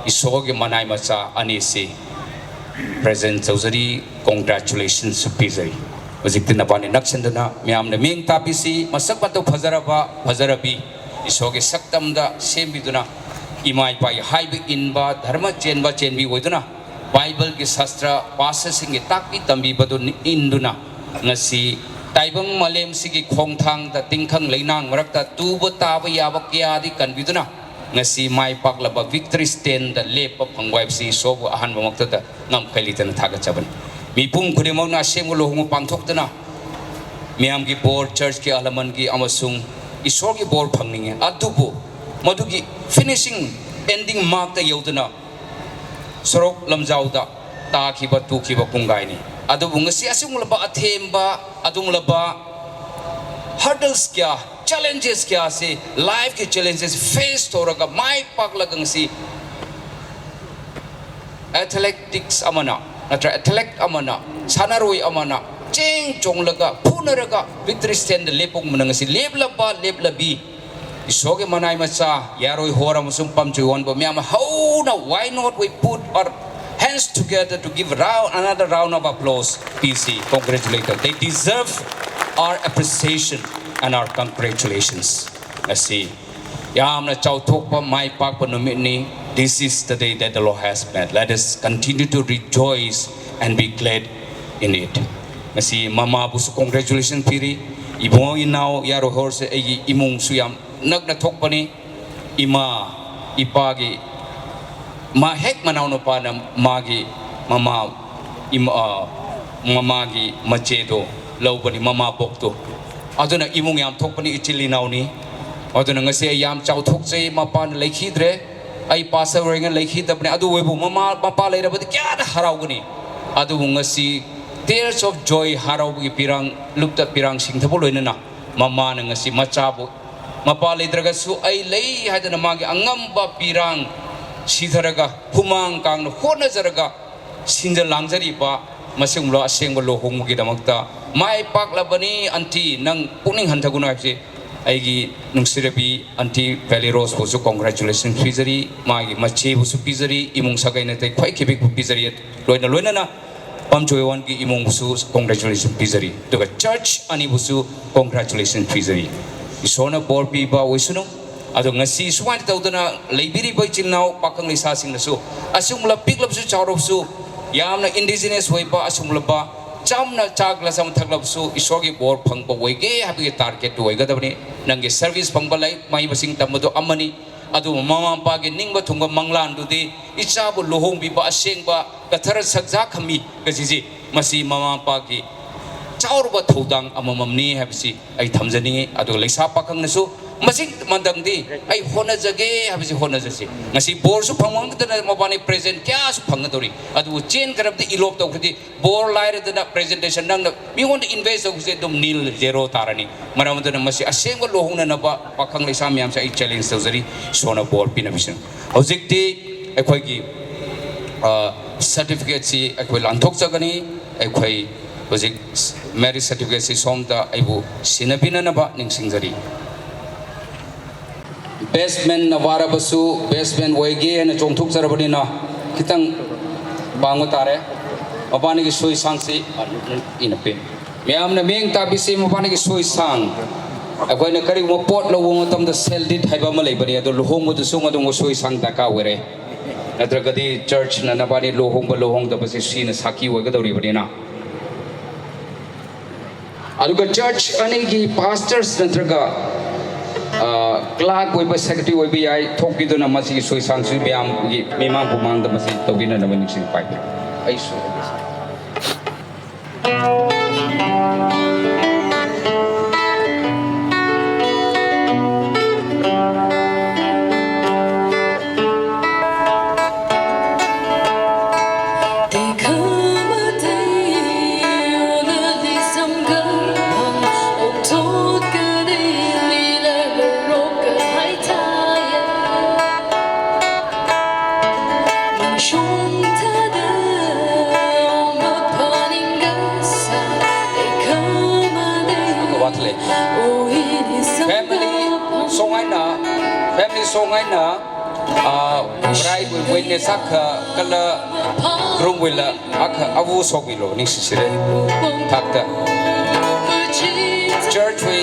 ꯏꯁꯣꯔꯒꯤ ꯃꯅꯥꯏ ꯃꯆꯥ ꯑꯅꯤꯁꯤ present ꯇꯧꯖꯔꯤ, congratulations ꯁꯨ ꯄꯤꯖꯔꯤ꯫ ꯍꯧꯖꯤꯛꯇꯤ ꯅꯕꯥꯅꯤ ꯅꯛꯁꯤꯟꯗꯨꯅ ꯃꯌꯥꯝꯅ ꯃꯤꯡ ꯇꯥꯕꯤꯁꯤ, ꯃꯁꯛ ꯃꯇꯧ ꯐꯖꯔꯕ, ꯐꯖꯔꯕꯤ, ꯏꯁꯣꯔꯒꯤ ꯁꯛꯇꯝꯗ ꯁꯦꯝꯕꯤꯗꯨꯅ, ꯏꯃꯥ ꯏꯄꯥꯒꯤ ꯍꯥꯏꯕ ꯏꯟꯕ, ꯙꯔꯃ ꯆꯦꯟꯕ ꯆꯦꯟꯕꯤ ꯑꯣꯏꯗꯨꯅ, ꯕꯥꯏꯕꯜꯒꯤ ꯁꯥꯁꯇ꯭ꯔ ꯄꯥꯁꯇꯔꯁꯤꯡꯒꯤ ꯇꯥꯛꯄꯤ ꯇꯝꯕꯤꯕꯗꯨ ꯏꯟꯗꯨꯅ, ꯉꯁꯤ ꯇꯥꯏꯕꯪ ꯃꯥꯂꯦꯝꯁꯤꯒꯤ ꯈꯣꯡꯊꯥꯡꯗ ꯇꯤꯡꯈꯪ ꯂꯩꯅꯥꯡ ꯃꯔꯛꯇ ꯇꯨꯕ ꯇꯥꯕ ꯌꯥꯕ ꯀꯌꯥꯗꯤ ꯀꯟꯕꯤꯗꯨꯅ, ꯉꯁꯤ ꯃꯥꯏ ꯄꯥꯛꯂꯕ victory standꯗ ꯂꯦꯞꯄ ꯐꯪꯕ ꯍꯥꯏꯕꯁꯤ ꯏꯁꯣꯔꯕꯨ ꯑꯍꯥꯟꯕꯃꯛꯇꯗ ꯉꯝꯈꯩ ꯂꯩꯇꯅ ꯊꯥꯒꯠꯆꯕꯅꯤ꯫ ꯃꯤꯄꯨꯝ ꯈꯨꯗꯤꯡꯃꯛꯅ ꯑꯁꯦꯡꯕ ꯂꯨꯍꯣꯡꯕ ꯄꯥꯡꯊꯣꯛꯇꯨꯅ ꯃꯤꯌꯥꯝꯒꯤ ꯕꯣꯔ, ꯆꯔꯆꯀꯤ ꯑꯍꯜ ꯂꯃꯟꯒꯤ ꯑꯃꯁꯨꯡ ꯏꯁꯣꯔꯒꯤ ꯕꯣꯔ ꯐꯪꯅꯤꯡꯉꯤ꯫ ꯑꯗꯨꯕꯨ ꯃꯗꯨꯒꯤ finishing, ending markꯇ ꯌꯧꯗꯨꯅ ꯁꯣꯔꯣꯛ ꯂꯝꯖꯥꯎꯗ ꯇꯥꯈꯤꯕ, ꯇꯨꯈꯤꯕ ꯀꯨꯡꯒꯥꯏꯅꯤ꯫ ꯑꯗꯨꯕꯨ ꯉꯁꯤ ꯑꯁꯤꯒꯨꯝꯂꯕ ꯑꯊꯦꯝꯕ, ꯑꯗꯨꯒꯨꯝꯂꯕ hurdles ꯀꯌꯥ, challenges ꯀꯌꯥꯁꯤ, lifeꯀꯤ challenges face ꯇꯧꯔꯒ ꯃꯥꯏ ꯄꯥꯛꯂꯒ ꯉꯁꯤ athletics ꯑꯃꯅ, ꯅꯠꯇ꯭ꯔ athlete ꯑꯃꯅ, ꯁꯥꯟꯅꯔꯣꯏ ꯑꯃꯅ ꯆꯦꯟ ꯆꯣꯡꯂꯒ, ꯐꯨꯅꯔꯒ victory standꯗ ꯂꯦꯞꯄꯒꯨꯝꯕꯅ ꯉꯁꯤ ꯂꯦꯞꯂꯕ, ꯂꯦꯞꯂꯕꯤ ꯏꯁꯣꯔꯒꯤ ꯃꯅꯥꯏ ꯃꯆꯥ ꯌꯥꯔꯣꯏ ꯍꯣꯔ ꯑꯃꯁꯨꯡ ꯄꯥꯝꯖꯣꯏ ꯍꯣꯟꯕ ꯃꯌꯥꯝ ꯑꯃ, how now, why not we put our hands together to give round, another round of applause? ꯄꯤꯁꯤ, congratulate them. They deserve our appreciation and our congratulations. ꯉꯁꯤ ꯌꯥꯝꯅ ꯆꯥꯎꯊꯣꯛꯄ, ꯃꯥꯏ ꯄꯥꯛꯄ ꯅꯨꯃꯤꯠꯅꯤ꯫ This is the day that the Lord has made. Let us continue to rejoice and be glad in it. ꯉꯁꯤ ꯃꯃꯥꯕꯨꯁꯨ congratulation ꯄꯤꯔꯤ꯫ ꯏꯕꯨꯡꯉꯣ ꯏꯅꯥꯎ ꯌꯥꯔꯣꯏ ꯍꯣꯔꯁꯦ ꯑꯩꯒꯤ ꯏꯃꯨꯡꯁꯨ ꯌꯥꯝ ꯅꯛꯅ ꯊꯣꯛꯄꯅꯤ꯫ ꯏꯃꯥ ꯏꯄꯥꯒꯤ ꯃꯥ ꯍꯦꯛ ꯃꯅꯥꯎꯅꯨꯄꯥꯅ ꯃꯥꯒꯤ ꯃꯃꯥ ꯏꯃꯥ, ꯑ, ꯃꯃꯥꯒꯤ ꯃꯆꯦꯗꯣ ꯂꯧꯕꯅꯤ, ꯃꯃꯥ ꯄꯣꯛꯇꯣ꯫ ꯑꯗꯨꯅ ꯏꯃꯨꯡ ꯌꯥꯝ ꯊꯣꯛꯄꯅꯤ, ꯏꯆꯤꯜ ꯏꯅꯥꯎꯅꯤ꯫ ꯑꯗꯨꯅ ꯉꯁꯤ ꯑꯩ ꯌꯥꯝ ꯆꯥꯎꯊꯣꯛꯆꯩ꯫ ꯃꯄꯥꯅ ꯂꯩꯈꯤꯗ꯭ꯔꯦ, ꯑꯩ ꯄꯥꯁꯇꯔ ꯑꯣꯏꯔꯤꯉꯩ ꯂꯩꯈꯤꯗꯕꯅꯤ꯫ ꯑꯗꯨ ꯑꯣꯏꯕꯨ ꯃꯃꯥ ꯃꯄꯥ ꯂꯩꯔꯕꯗꯤ ꯀꯌꯥꯗ ꯍꯔꯥꯎꯒꯅꯤ꯫ ꯑꯗꯨꯕꯨ ꯉꯁꯤ tears of joy, ꯍꯔꯥꯎꯕꯒꯤ ꯄꯤꯔꯥꯡ, ꯂꯨꯞꯇ ꯄꯤꯔꯥꯡ ꯁꯤꯡꯊꯕ ꯂꯣꯏꯅꯅ ꯃꯃꯥꯅ ꯉꯁꯤ ꯃꯆꯥꯕꯨ, ꯃꯄꯥ ꯂꯩꯇ꯭ꯔꯒꯁꯨ ꯑꯩ ꯂꯩ ꯍꯥꯏꯗꯅ ꯃꯥꯒꯤ ꯑꯉꯝꯕ ꯄꯤꯔꯥꯡ ꯁꯤꯊꯔꯒ, ꯍꯨꯃꯥꯡ ꯀꯥꯡꯅ ꯍꯣꯠꯅꯖꯔꯒ ꯁꯤꯟꯖ ꯂꯥꯡꯖꯔꯤꯕ ꯃꯁꯤꯒꯨꯝꯕ ꯑꯁꯦꯡꯕ ꯂꯨꯍꯣꯡꯕꯒꯤꯗꯃꯛꯇ ꯃꯥꯏ ꯄꯥꯛꯂꯕꯅꯤ꯫ ꯑꯟꯇꯤ, ꯅꯪ ꯄꯨꯛꯅꯤꯡ ꯍꯟꯊꯒꯅꯨ ꯍꯥꯏꯕꯁꯦ ꯑꯩꯒꯤ ꯅꯨꯡꯁꯤꯔꯕꯤ ꯑꯟꯇꯤ ꯚꯦꯂꯤ ꯔꯣꯁꯄꯨꯁꯨ congratulations ꯄꯤꯖꯔꯤ, ꯃꯥꯒꯤ ꯃꯆꯦꯕꯨꯁꯨ ꯄꯤꯖꯔꯤ, ꯏꯃꯨꯡ ꯁꯥꯒꯩ ꯅꯥꯇꯩ ꯈ꯭ꯋꯥꯏ ꯈꯤꯕꯤꯛꯄꯨ ꯄꯤꯖꯔꯤ, ꯂꯣꯏꯅ ꯂꯣꯏꯅꯅ ꯄꯝꯆꯣꯏꯋꯥꯟꯒꯤ ꯏꯃꯨꯡꯕꯨꯁꯨ congratulations ꯄꯤꯖꯔꯤ, ꯑꯗꯨꯒ church ꯑꯅꯤꯕꯨꯁꯨ congratulations ꯄꯤꯖꯔꯤ꯫ ꯏꯁꯣꯔꯅ ꯕꯣꯔ ꯄꯤꯕ ꯑꯣꯏꯁꯅꯨ꯫ ꯑꯗꯣ ꯉꯁꯤ ꯁꯨꯃꯥꯏꯅ ꯇꯧꯗꯅ ꯂꯩꯕꯤꯔꯤꯕ ꯏꯆꯤꯜ ꯏꯅꯥꯎ ꯄꯥꯈꯪ ꯂꯩꯁꯥꯁꯤꯡꯅꯁꯨ ꯑꯁꯤꯒꯨꯝꯂꯕ ꯄꯤꯛꯂꯕꯁꯨ ꯆꯥꯎꯔꯕꯁꯨ ꯌꯥꯝꯅ indigenous ꯑꯣꯏꯕ ꯑꯁꯤꯒꯨꯝꯂꯕ ꯆꯝꯅ ꯆꯥ glass ꯑꯃ ꯊꯛꯂꯕꯁꯨ ꯏꯁꯣꯔꯒꯤ ꯕꯣꯔ ꯐꯪꯕ ꯑꯣꯏꯒꯦ ꯍꯥꯏꯕꯒꯤ target ꯇꯨ ꯑꯣꯏꯒꯗꯕꯅꯤ꯫ ꯅꯪꯒꯤ service ꯐꯪꯕ, ꯂꯥꯏꯔꯤꯛ ꯃꯍꯩ ꯃꯁꯤꯡ ꯇꯝꯕꯗꯨ ꯑꯃꯅꯤ, ꯑꯗꯨꯕꯨ ꯃꯃꯥ ꯃꯄꯥꯒꯤ ꯅꯤꯡꯕ ꯊꯨꯡꯕ ꯃꯪꯂꯥꯟꯗꯨꯗꯤ ꯏꯆꯥꯕꯨ ꯂꯨꯍꯣꯡꯕꯤꯕ ꯑꯁꯦꯡꯕ ꯀꯊꯔ ꯁꯛꯖꯥ ꯈꯝꯃꯤ ꯀꯖꯤꯁꯤ, ꯃꯁꯤ ꯃꯃꯥ ꯃꯄꯥꯒꯤ ꯆꯥꯎꯔꯕ ꯊꯧꯗꯥꯡ ꯑꯃꯃꯝꯅꯤ ꯍꯥꯏꯕꯁꯤ ꯑꯩ ꯊꯝꯖꯅꯤꯡꯏ꯫ ꯑꯗꯨꯒ ꯂꯩꯁꯥ ꯄꯥꯈꯪꯅꯁꯨ ꯃꯁꯤꯡ ꯃꯇꯝꯗꯤ ꯑꯩ ꯍꯣꯠꯅꯖꯒꯦ ꯍꯥꯏꯕꯁꯤ ꯍꯣꯠꯅꯖꯁꯤ꯫ ꯉꯁꯤ ꯕꯣꯔꯁꯨ ꯐꯪꯉꯝꯒꯗꯅ ꯃꯕꯥꯅꯤ present ꯀꯌꯥꯁꯨ ꯐꯪꯒꯗꯧꯔꯤ, ꯑꯗꯨꯕꯨ ꯆꯦꯟꯈ꯭ꯔꯕꯗꯤ elope ꯇꯧꯈ꯭ꯔꯗꯤ ꯕꯣꯔ ꯂꯥꯏꯔꯗꯅ presentation ꯅꯪꯅ ꯃꯤꯉꯣꯟꯗ invest ꯇꯧꯕꯁꯦ ꯑꯗꯨꯝ nil, zero ꯇꯥꯔꯅꯤ꯫ ꯃꯔꯝ ꯑꯗꯨꯅ ꯃꯁꯤ ꯑꯁꯦꯡꯕ ꯂꯨꯍꯣꯡꯅꯅꯕ ꯄꯥꯈꯪ ꯂꯩꯁꯥ ꯃꯌꯥꯝꯁꯦ ꯑꯩ challenge ꯇꯧꯖꯔꯤ, ꯏꯁꯣꯔꯅ ꯕꯣꯔ ꯄꯤꯅꯕꯤꯁꯅꯨ꯫ ꯍꯧꯖꯤꯛꯇꯤ ꯑꯩꯈꯣꯏꯒꯤ, ꯑ, certificate ꯁꯤ ꯑꯩꯈꯣꯏ ꯂꯥꯟꯊꯣꯛꯆꯒꯅꯤ꯫ ꯑꯩꯈꯣꯏ ꯍꯧꯖꯤꯛ marriage certificate ꯁꯤ ꯁꯣꯝꯗ ꯑꯩꯕꯨ ꯁꯤꯟꯅꯕꯤꯅꯅꯕ ꯅꯤꯡꯁꯤꯡꯖꯔꯤ꯫ Best man ꯅ ꯋꯥꯔꯕꯁꯨ best man ꯑꯣꯏꯒꯦ ꯍꯥꯏꯅ ꯆꯣꯡꯊꯣꯛꯆꯔꯕꯅꯤꯅ ꯈꯤꯇꯪ ꯄꯥꯡꯕ ꯇꯥꯔꯦ꯫ ꯃꯕꯥꯅꯤꯒꯤ ꯁꯣꯏ ꯁꯥꯡꯁꯤ ꯏꯟꯅ ꯄꯤ꯫ ꯃꯌꯥꯝꯅ ꯃꯤꯠꯌꯦꯡ ꯇꯥꯕꯤꯁꯤ, ꯃꯕꯥꯅꯤꯒꯤ ꯁꯣꯏ ꯁꯥꯡ꯫ ꯑꯩꯈꯣꯏꯅ ꯀꯔꯤꯒꯨꯝꯕ ꯄꯣꯠ ꯂꯧꯕ ꯃꯇꯝꯗ sale deed ꯍꯥꯏꯕ ꯑꯃ ꯂꯩꯕꯅꯤ, ꯑꯗꯣ ꯂꯨꯍꯣꯡꯕꯗꯁꯨ ꯑꯗꯨꯒꯨꯝꯕ ꯁꯣꯏ ꯁꯥꯡ ꯗꯔꯀꯥꯔ ꯑꯣꯏꯔꯦ꯫ ꯅꯠꯇ꯭ꯔꯒꯗꯤ church ꯅ ꯅꯕꯥꯅꯤ ꯂꯨꯍꯣꯡꯕ ꯂꯨꯍꯣꯡꯗꯕꯁꯦ ꯁꯤꯅ ꯁꯥꯈꯤ ꯑꯣꯏꯒꯗꯧꯔꯤꯕꯅꯤꯅ꯫ ꯑꯗꯨꯒ church ꯑꯅꯤꯒꯤ pastors ꯅꯠꯇ꯭ꯔꯒ ꯀ꯭ꯂꯥꯔꯛ ꯑꯣꯏꯕ, ꯁꯦꯀ꯭ꯔꯦꯇꯔꯤ ꯑꯣꯏꯕ ꯌꯥꯏ, ꯊꯣꯛꯄꯤꯗꯨꯅ ꯃꯁꯤꯒꯤ ꯁꯣꯏꯁꯥꯡꯁꯤ ꯃꯌꯥꯝꯒꯤ ꯃꯤꯃꯥꯡ ꯄꯨꯃꯥꯡꯗ ꯃꯁꯤ ꯇꯧꯕꯤꯅꯅꯕ ꯅꯤꯡꯁꯤꯡ ꯄꯥꯏꯕꯤꯔꯤ꯫ ꯑꯩꯁꯨ Family song ꯍꯥꯏꯅ, family song ꯍꯥꯏꯅ, ꯑꯥ, bride ꯋꯤꯠꯅꯦꯁ ꯑꯥꯈ ꯀꯂ ꯒ꯭ꯔꯨꯝ ꯋꯤꯜꯂ ꯑꯥꯈ ꯑꯕꯨ ꯁꯣꯛꯕꯤꯂꯣ ꯅꯤꯡꯁꯤꯁꯤꯔꯦ ꯊꯥꯛꯇ꯫ Church we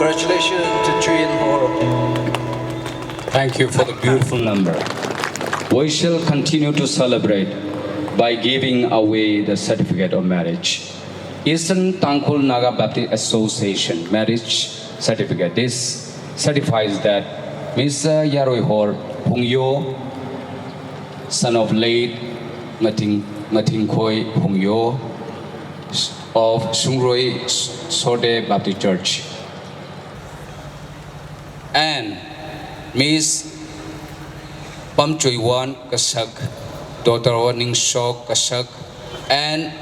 Congratulations to Chuyen Hor. Thank you for the beautiful number. We shall continue to celebrate by giving away the certificate of marriage. Eastern Tangkhul Naga Baptist Association marriage certificate. This certifies that Mister Yaroi Hor Phungyo, son of late Ngating, Ngatingkhoi Phungyo of Sungroi Sode Baptist Church, and Miss Pamchuiwan Kasak, daughter of Ningshok Kasak, and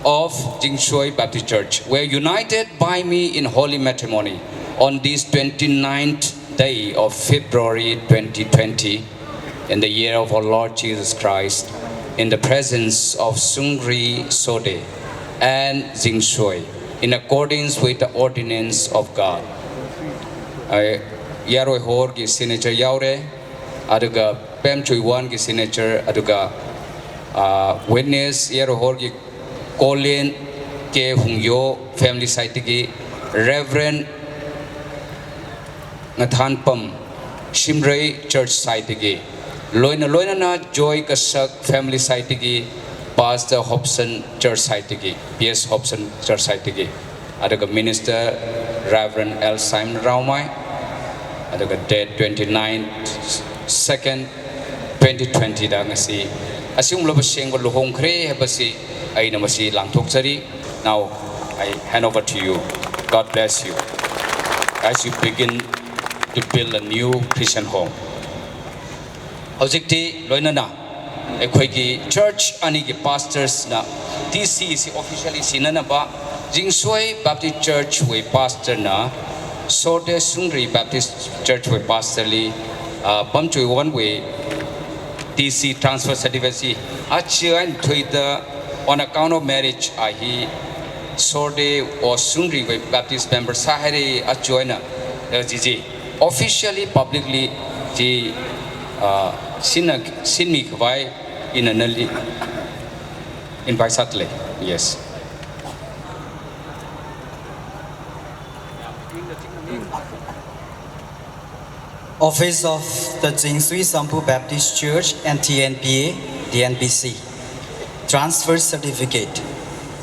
of Jingshui Baptist Church, were united by me in holy matrimony on this twenty-ninth day of February twenty twenty, in the year of our Lord Jesus Christ, in the presence of Sungri Sode and Jingshui, in accordance with the ordinance of God. ꯑ, ꯌꯥꯔꯣꯏ ꯍꯣꯔꯒꯤ signature ꯌꯥꯎꯔꯦ, ꯑꯗꯨꯒ ꯄꯦꯝ ꯆꯨꯏꯋꯥꯟꯒꯤ signature, ꯑꯗꯨꯒ, ꯑ, witness ꯌꯥꯔꯣꯏ ꯍꯣꯔꯒꯤ ꯀꯣꯂꯦꯟ ꯀꯦ ꯍꯨꯡꯌꯣ family sideꯇꯒꯤ, Reverend ꯉꯊꯥꯟꯄꯝ ꯁꯤꯝꯔꯩ church sideꯇꯒꯤ, ꯂꯣꯏꯅ ꯂꯣꯏꯅꯅ ꯖꯣꯏ ꯀꯁꯛ family sideꯇꯒꯤ, Pastor Hobson church sideꯇꯒꯤ, P S Hobson church sideꯇꯒꯤ, ꯑꯗꯨꯒ Minister Reverend L Simon Raomai, ꯑꯗꯨꯒ date twenty nine second twenty twenty ꯗ ꯉꯁꯤ ꯑꯁꯤꯒꯨꯝꯂꯕ ꯁꯦꯡꯕ ꯂꯨꯍꯣꯡꯈ꯭ꯔꯦ ꯍꯥꯏꯕꯁꯤ ꯑꯩꯅ ꯃꯁꯤ ꯂꯥꯡꯊꯣꯛꯆꯔꯤ꯫ Now I hand over to you. God bless you as you begin to build a new Christian home. ꯍꯧꯖꯤꯛꯇꯤ ꯂꯣꯏꯅꯅ ꯑꯩꯈꯣꯏꯒꯤ church ꯑꯅꯤꯒꯤ pastorsꯅ T C ꯁꯤ officially ꯁꯤꯟꯅꯅꯕ ꯖꯤꯡꯁꯣꯏ Baptist Church ꯋꯦ pastorꯅ ꯁꯣꯔꯗꯦ ꯁꯨꯡꯒ꯭ꯔꯤ Baptist Church ꯋꯦ pastorꯂꯤ, ꯑ, ꯄꯝꯆꯨꯏ ꯋꯥꯟ ꯋꯦ T C transfer certificate ꯁꯤ ꯑꯆꯤ ꯑꯣꯏꯅ ꯊꯨꯏꯗ on account of marriage ꯑꯍꯤ ꯁꯣꯔꯗꯦ ꯑꯣ ꯁꯨꯡꯒ꯭ꯔꯤ ꯋꯦ Baptist member ꯁꯥ ꯍꯥꯏꯔꯦ ꯑꯆꯤ ꯑꯣꯏꯅ, ꯑ, ꯖꯤꯖꯤ officially publicly ꯖꯤ, ꯑ, ꯁꯤꯟꯅ, ꯁꯤꯟꯃꯤ ꯈꯕꯥꯏ ꯏꯟꯅꯅ ꯂꯤ-, invite ꯁꯥꯠꯂꯦ꯫ Yes. Office of the Jingsui Sampu Baptist Church and T N P A, T N P C. Transfer certificate.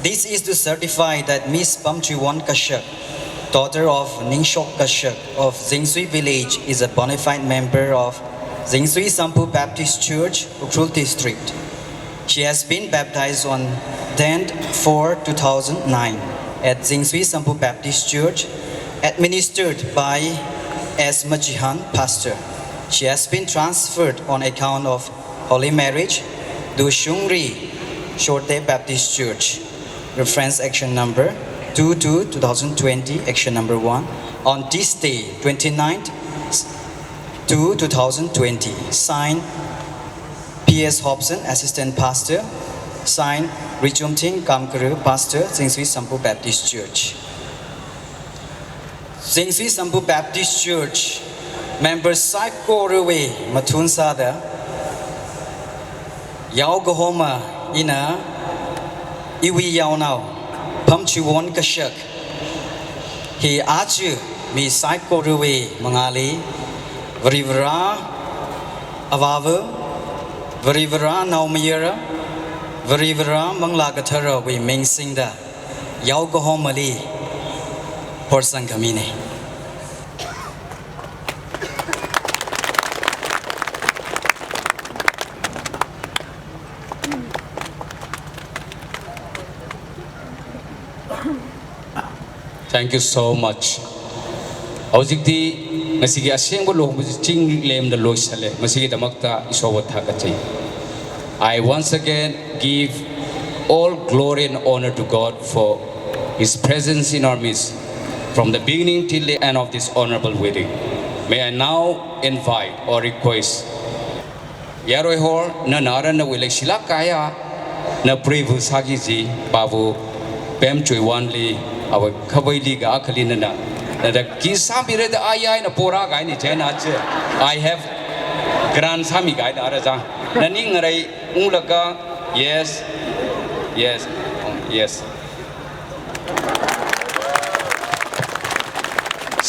This is to certify that Miss Pamchuiwon Kashak, daughter of Ningshok Kashak of Jingsui village, is a bona fide member of Jingsui Sampu Baptist Church, Ukhrul District. She has been baptized on tenth four two thousand nine at Jingsui Sampu Baptist Church, administered by S Majihan, pastor. She has been transferred on account of holy marriage to Shungri Shorte Baptist Church. Reference action number two two two thousand twenty, action number one, on this day, twenty ninth two two thousand twenty. Signed, P S Hobson, Assistant Pastor. Signed, Richumthing Kamkuru, Pastor, Jingsui Sampu Baptist Church. Jingsui Sampu Baptist Church member psycho ruwe matun sada. Yao Gahoma ina iwi yao nao. Pamchuiwon Kashak. Hi achu mi psycho ruwe mangali. Varivara Avavu, Varivara Naumayara, Varivara Mangla Gathara we ming singda. Yao Gahoma li ꯍꯣꯔ ꯆꯪꯈ꯭ꯔꯃꯤꯅꯦ꯫ Thank you so much. ꯍꯧꯖꯤꯛꯇꯤ ꯉꯁꯤꯒꯤ ꯑꯁꯦꯡꯕ ꯂꯨꯍꯣꯡꯕꯁꯤ ꯆꯤꯡ ꯂꯦꯝꯅ ꯂꯣꯏꯁꯤꯜꯂꯦ꯫ ꯃꯁꯤꯒꯤꯗꯃꯛꯇ ꯏꯁꯣꯔꯕꯨ ꯊꯥꯒꯠꯆꯩ꯫ I once again give all glory and honor to God for His presence in our midst, from the beginning till the end of this honorable wedding. May I now invite or request Yaroi hor, na nara na wilai sila kaya, na prevu sagi ji, babu, pem chui wan li, awa khabai li ga akali na na. Na da kisa bire da ayai na pora ga ni jai na che. I have grand sami ga na ara ja. Na ning ngarai ung laga, yes, yes, yes.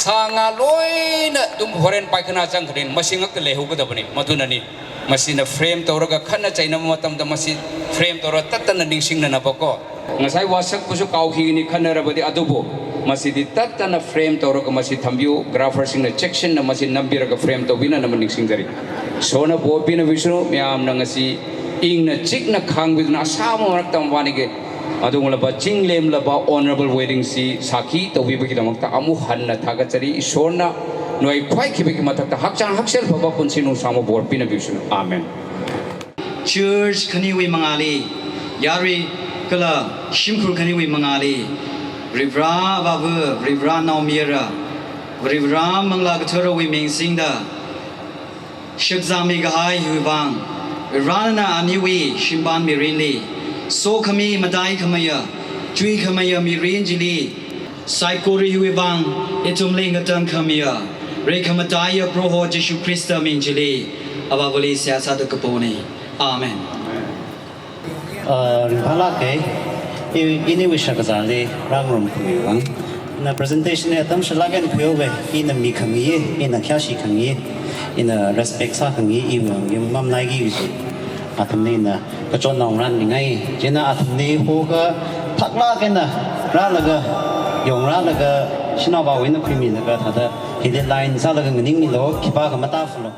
Sa nga loina tum horen paikana chang kharin, masing ak le hu ka da bani, maduna ni. ꯃꯁꯤꯅ frame ꯇꯧꯔꯒ ꯈꯠꯅ ꯆꯩꯅꯕ ꯃꯇꯝꯗ ꯃꯁꯤ frame ꯇꯧꯔꯒ ꯇꯠꯇꯅ ꯅꯤꯡꯁꯤꯡꯅꯅꯕꯀꯣ꯫ ꯉꯁꯥꯏ ꯋꯥꯁꯛꯄꯁꯨ ꯀꯥꯎꯈꯤꯒꯅꯤ ꯈꯟꯅꯔꯕꯗꯤ, ꯑꯗꯨꯕꯨ ꯃꯁꯤꯗꯤ ꯇꯠꯇꯅ frame ꯇꯧꯔꯒ ꯃꯁꯤ ꯊꯝꯕꯤꯌꯨ꯫ Grapherꯁꯤꯡꯅ ꯆꯦꯛꯁꯤꯟꯅ ꯃꯁꯤ ꯅꯝꯕꯤꯔꯒ frame ꯇꯧꯕꯤꯅꯅꯕ ꯅꯤꯡꯁꯤꯡꯖꯔꯤ꯫ ꯏꯁꯣꯔꯅ ꯕꯣꯔ ꯄꯤꯅꯕꯤꯁꯅꯨ꯫ ꯃꯌꯥꯝꯅ ꯉꯁꯤ ꯏꯪꯅ ꯆꯤꯛꯅ ꯈꯥꯡꯕꯤꯗꯨꯅ ꯑꯁꯥꯕ ꯃꯔꯛꯇ ꯃꯕꯥꯅꯤꯒꯤ ꯑꯗꯨꯒꯨꯝꯂꯕ ꯆꯤꯡ ꯂꯦꯝꯂꯕ honourable weddingꯁꯤ ꯁꯥꯈꯤ ꯇꯧꯕꯤꯕꯒꯤꯗꯃꯛꯇ ꯑꯃꯨꯛ ꯍꯟꯅ ꯊꯥꯒꯠꯆꯔꯤ꯫ ꯏꯁꯣꯔꯅ ꯅꯣꯏ ꯈ꯭ꯋꯥꯏꯈꯤꯕꯒꯤ ꯃꯊꯛꯇ ꯍꯛꯆꯥꯡ ꯍꯛꯁꯦꯜ ꯐꯕ ꯄꯨꯟꯁꯤ ꯅꯨꯡꯁꯥꯡꯕ ꯕꯣꯔ ꯄꯤꯅꯕꯤꯁꯅꯨ꯫ ꯑꯥꯃꯦꯟ꯫ Church ꯈꯅꯤꯋꯤ ꯃꯉꯥꯂꯤ, ꯌꯥꯔꯤ ꯀꯂ ꯁꯤꯝꯈꯨꯔ ꯈꯅꯤꯋꯤ ꯃꯉꯥꯂꯤ, ꯔꯤꯕ꯭ꯔꯥ ꯕꯥꯕꯨ, ꯔꯤꯕ꯭ꯔꯥ ꯅꯥꯎꯃꯤꯌꯔ, ꯔꯤꯕ꯭ꯔꯥ ꯃꯪꯂꯥ ꯀꯊꯨꯔꯋꯤ ꯃꯤꯡꯁꯤꯡꯗ, ꯁꯛꯖꯥꯃꯤ ꯒꯍꯥꯏ ꯍꯨꯏꯕꯥꯡ, ꯔꯥꯅ ꯑꯅꯤꯋꯤ ꯁꯤꯝꯕꯥꯟ ꯃꯤꯔꯤꯟꯂꯤ, ꯁꯣ ꯈꯃꯤ ꯃꯗꯥꯏ ꯈꯃꯌ, ꯆꯨꯏ ꯈꯃꯌ ꯃꯤꯔꯤꯟ ꯖꯤꯂꯤ, ꯁꯥꯏꯀꯣꯔꯤ ꯍꯨꯏꯕꯥꯡ, ꯏꯇꯨꯝꯂꯤ ꯉꯇꯪ ꯈꯃꯌ, ꯔꯦꯈꯃꯇꯥꯏꯌ ꯄ꯭ꯔꯣꯍꯣ ꯖꯤꯁꯨ ꯈ꯭ꯔꯤꯁꯇ ꯃꯤꯡ ꯖꯤꯂꯤ, ꯑꯕꯥꯕꯂꯤ ꯁꯤꯌꯥꯁꯥꯗ ꯀꯄꯣꯅꯤ꯫ ꯑꯥꯃꯦꯟ꯫ ꯑ, ꯔꯤꯝꯐꯥꯜ ꯂꯥꯛꯀꯦ꯫ ꯏ-, ꯏꯅꯤ ꯋꯤꯁꯥ ꯀꯖꯥꯂꯤ, ꯔꯥꯡꯔꯣꯝ ꯈꯨꯃꯤꯋꯥꯡ꯫ ꯏꯅ presentation ꯅꯦ ꯑꯇꯝ ꯁꯂꯥꯒꯦꯟ ꯈꯨꯌꯣꯒꯦ, ꯏꯅ ꯃꯤ ꯈꯪꯉꯤꯌꯦ, ꯏꯅ ꯈ꯭ꯌꯥꯁꯤ ꯈꯪꯉꯤꯌꯦ, ꯏꯅ respect ꯁꯥ ꯈꯪꯉꯤ, ꯏ ꯃ-, ꯌꯨꯝ ꯃꯝ ꯅꯥꯏꯒꯤ ꯋꯤꯁꯤ꯫ ꯑꯇꯝꯅ ꯏꯅ ꯀꯆꯣꯟ ꯅꯥꯎ ꯔꯥꯟ ꯅꯤꯡꯉꯥꯏ, ꯏꯅ ꯑꯇꯝꯅ ꯍꯣꯒ ꯊꯛꯂꯥꯒꯦꯅ ꯔꯥꯜꯂꯒ, ꯌꯣꯡ ꯔꯥꯜꯂꯒ, ꯏꯆꯤꯟ ꯏꯅꯥꯎ ꯕꯥꯎ ꯍꯣꯏꯅ ꯈꯨꯏꯃꯤꯟꯅꯒ ꯊꯥꯗ ꯍꯤꯗꯤ line ꯆꯠꯂꯒ ꯅꯤꯡꯃꯤꯂꯣ ꯈꯤꯄꯥꯒ ꯃꯇꯥ ꯐꯨꯜꯂꯣ꯫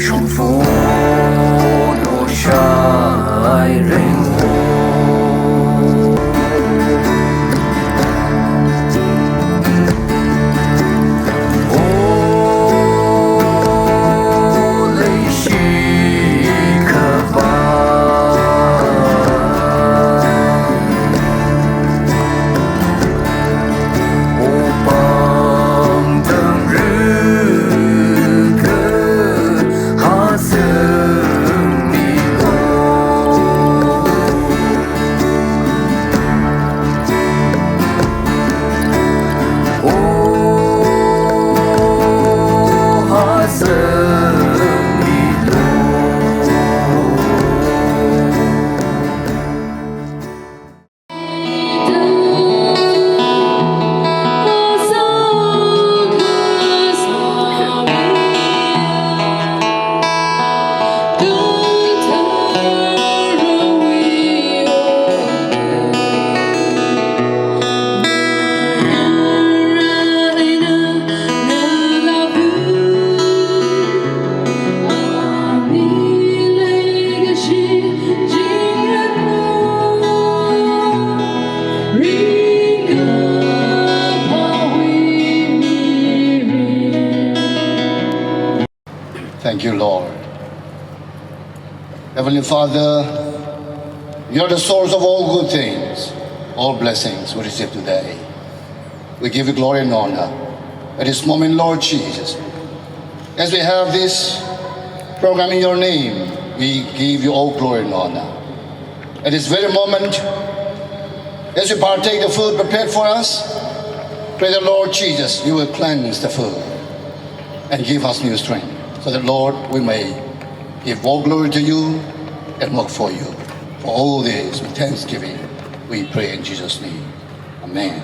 Shongfo no shai ring wo. O lei shi kaba. O pang tang ru ke ha sung ni lo. O ha sung ni lo. Thank you, Lord. Heavenly Father, you're the source of all good things, all blessings we receive today. We give you glory and honor at this moment, Lord Jesus. As we have this program in your name, we give you all glory and honor. At this very moment, as we partake the food prepared for us, pray the Lord Jesus, you will cleanse the food and give us new strength, so that, Lord, we may give all glory to you and work for you. For all this, with thanksgiving, we pray in Jesus' name. Amen.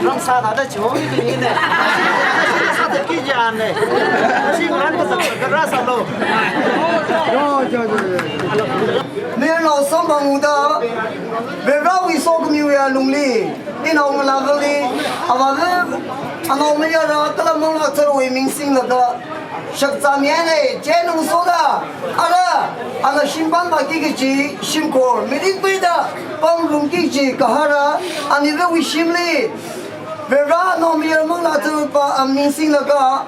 ꯅꯪ ꯁꯥ ꯊꯥꯗ ꯆꯤꯍꯧꯔꯤꯗꯨꯅꯤꯅꯦ꯫ ꯁꯥ ꯊꯛꯀꯤ ꯌꯥꯅꯦ꯫ ꯁꯤ ꯉꯥꯟ ꯐꯖꯕ ꯈꯔ ꯁꯥꯠꯂꯣ꯫ ꯃꯤꯔ ꯅꯥꯎ ꯁꯝ ꯃꯉꯨꯗ ꯕꯦꯕ꯭ꯔꯥꯎꯒꯤ ꯁꯣꯛ ꯃꯤꯎꯌꯥ ꯂꯨꯡꯂꯤ꯫ ꯏꯅꯥꯎ ꯃꯂꯥꯒꯜꯂꯤ꯫ ꯑꯕꯥꯒ ꯑꯅꯥꯎ ꯃꯌꯥꯔ ꯇꯂꯝ ꯃꯉꯥ ꯆꯔꯣꯏ ꯃꯤꯡꯁꯤꯡꯂꯒ ꯁꯛꯆꯥꯃꯤꯌꯥꯅꯦ ꯆꯦꯅꯨꯡ ꯁꯣꯗ꯫ ꯑꯔ ꯑꯅ ꯁꯤꯝꯄꯥꯟ ꯃꯥꯀꯤ ꯀꯤꯆꯤ ꯁꯤꯝꯀꯣꯔ ꯃꯤꯔꯤꯛ ꯄꯩꯗ ꯄꯥꯎ ꯂꯨꯝ ꯀꯤꯆꯤ ꯀꯍꯥꯔ ꯑꯅꯤꯕ ꯋꯤꯁꯤꯝꯂꯤ꯫ ꯕꯦꯕ꯭ꯔꯥ ꯅꯣꯃꯤꯌꯔ ꯃꯪꯂꯥ ꯆꯔꯨꯄ ꯑꯃꯤꯁꯤꯡꯂꯒ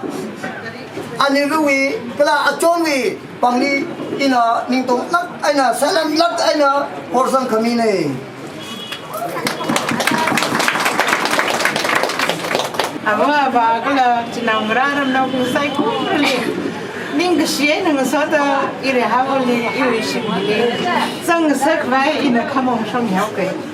ꯑꯅꯤꯕ ꯋꯤ ꯀꯂꯥ ꯑꯆꯣꯟ ꯋꯤ ꯄꯥꯡꯂꯤ꯫ ꯏꯅ ꯅꯤꯡꯇꯣꯡ ꯂꯛ ꯑꯩꯅ ꯁꯂꯝ ꯂꯛ ꯑꯩꯅ ꯍꯣꯔꯁꯪ ꯈꯃꯤꯅꯦ꯫ ꯑꯕ ꯑꯕ ꯀꯂ ꯆꯤꯅꯥꯎ ꯃꯔꯥ ꯔꯝꯅꯥꯎ ꯀꯨꯡꯁꯥꯏ ꯀꯨꯝꯂꯤ꯫ ꯅꯤꯡ ꯀꯁꯤꯌꯦ ꯅꯪ ꯁꯣꯗ ꯏꯔꯦ ꯍꯥꯎꯂꯤ ꯏꯔꯦ ꯁꯤꯕꯂꯤ꯫ ꯆꯪ ꯁꯛ ꯚꯥꯏ ꯏꯅ ꯈꯃꯣꯡ ꯁꯝ ꯌꯥꯎꯀꯩ꯫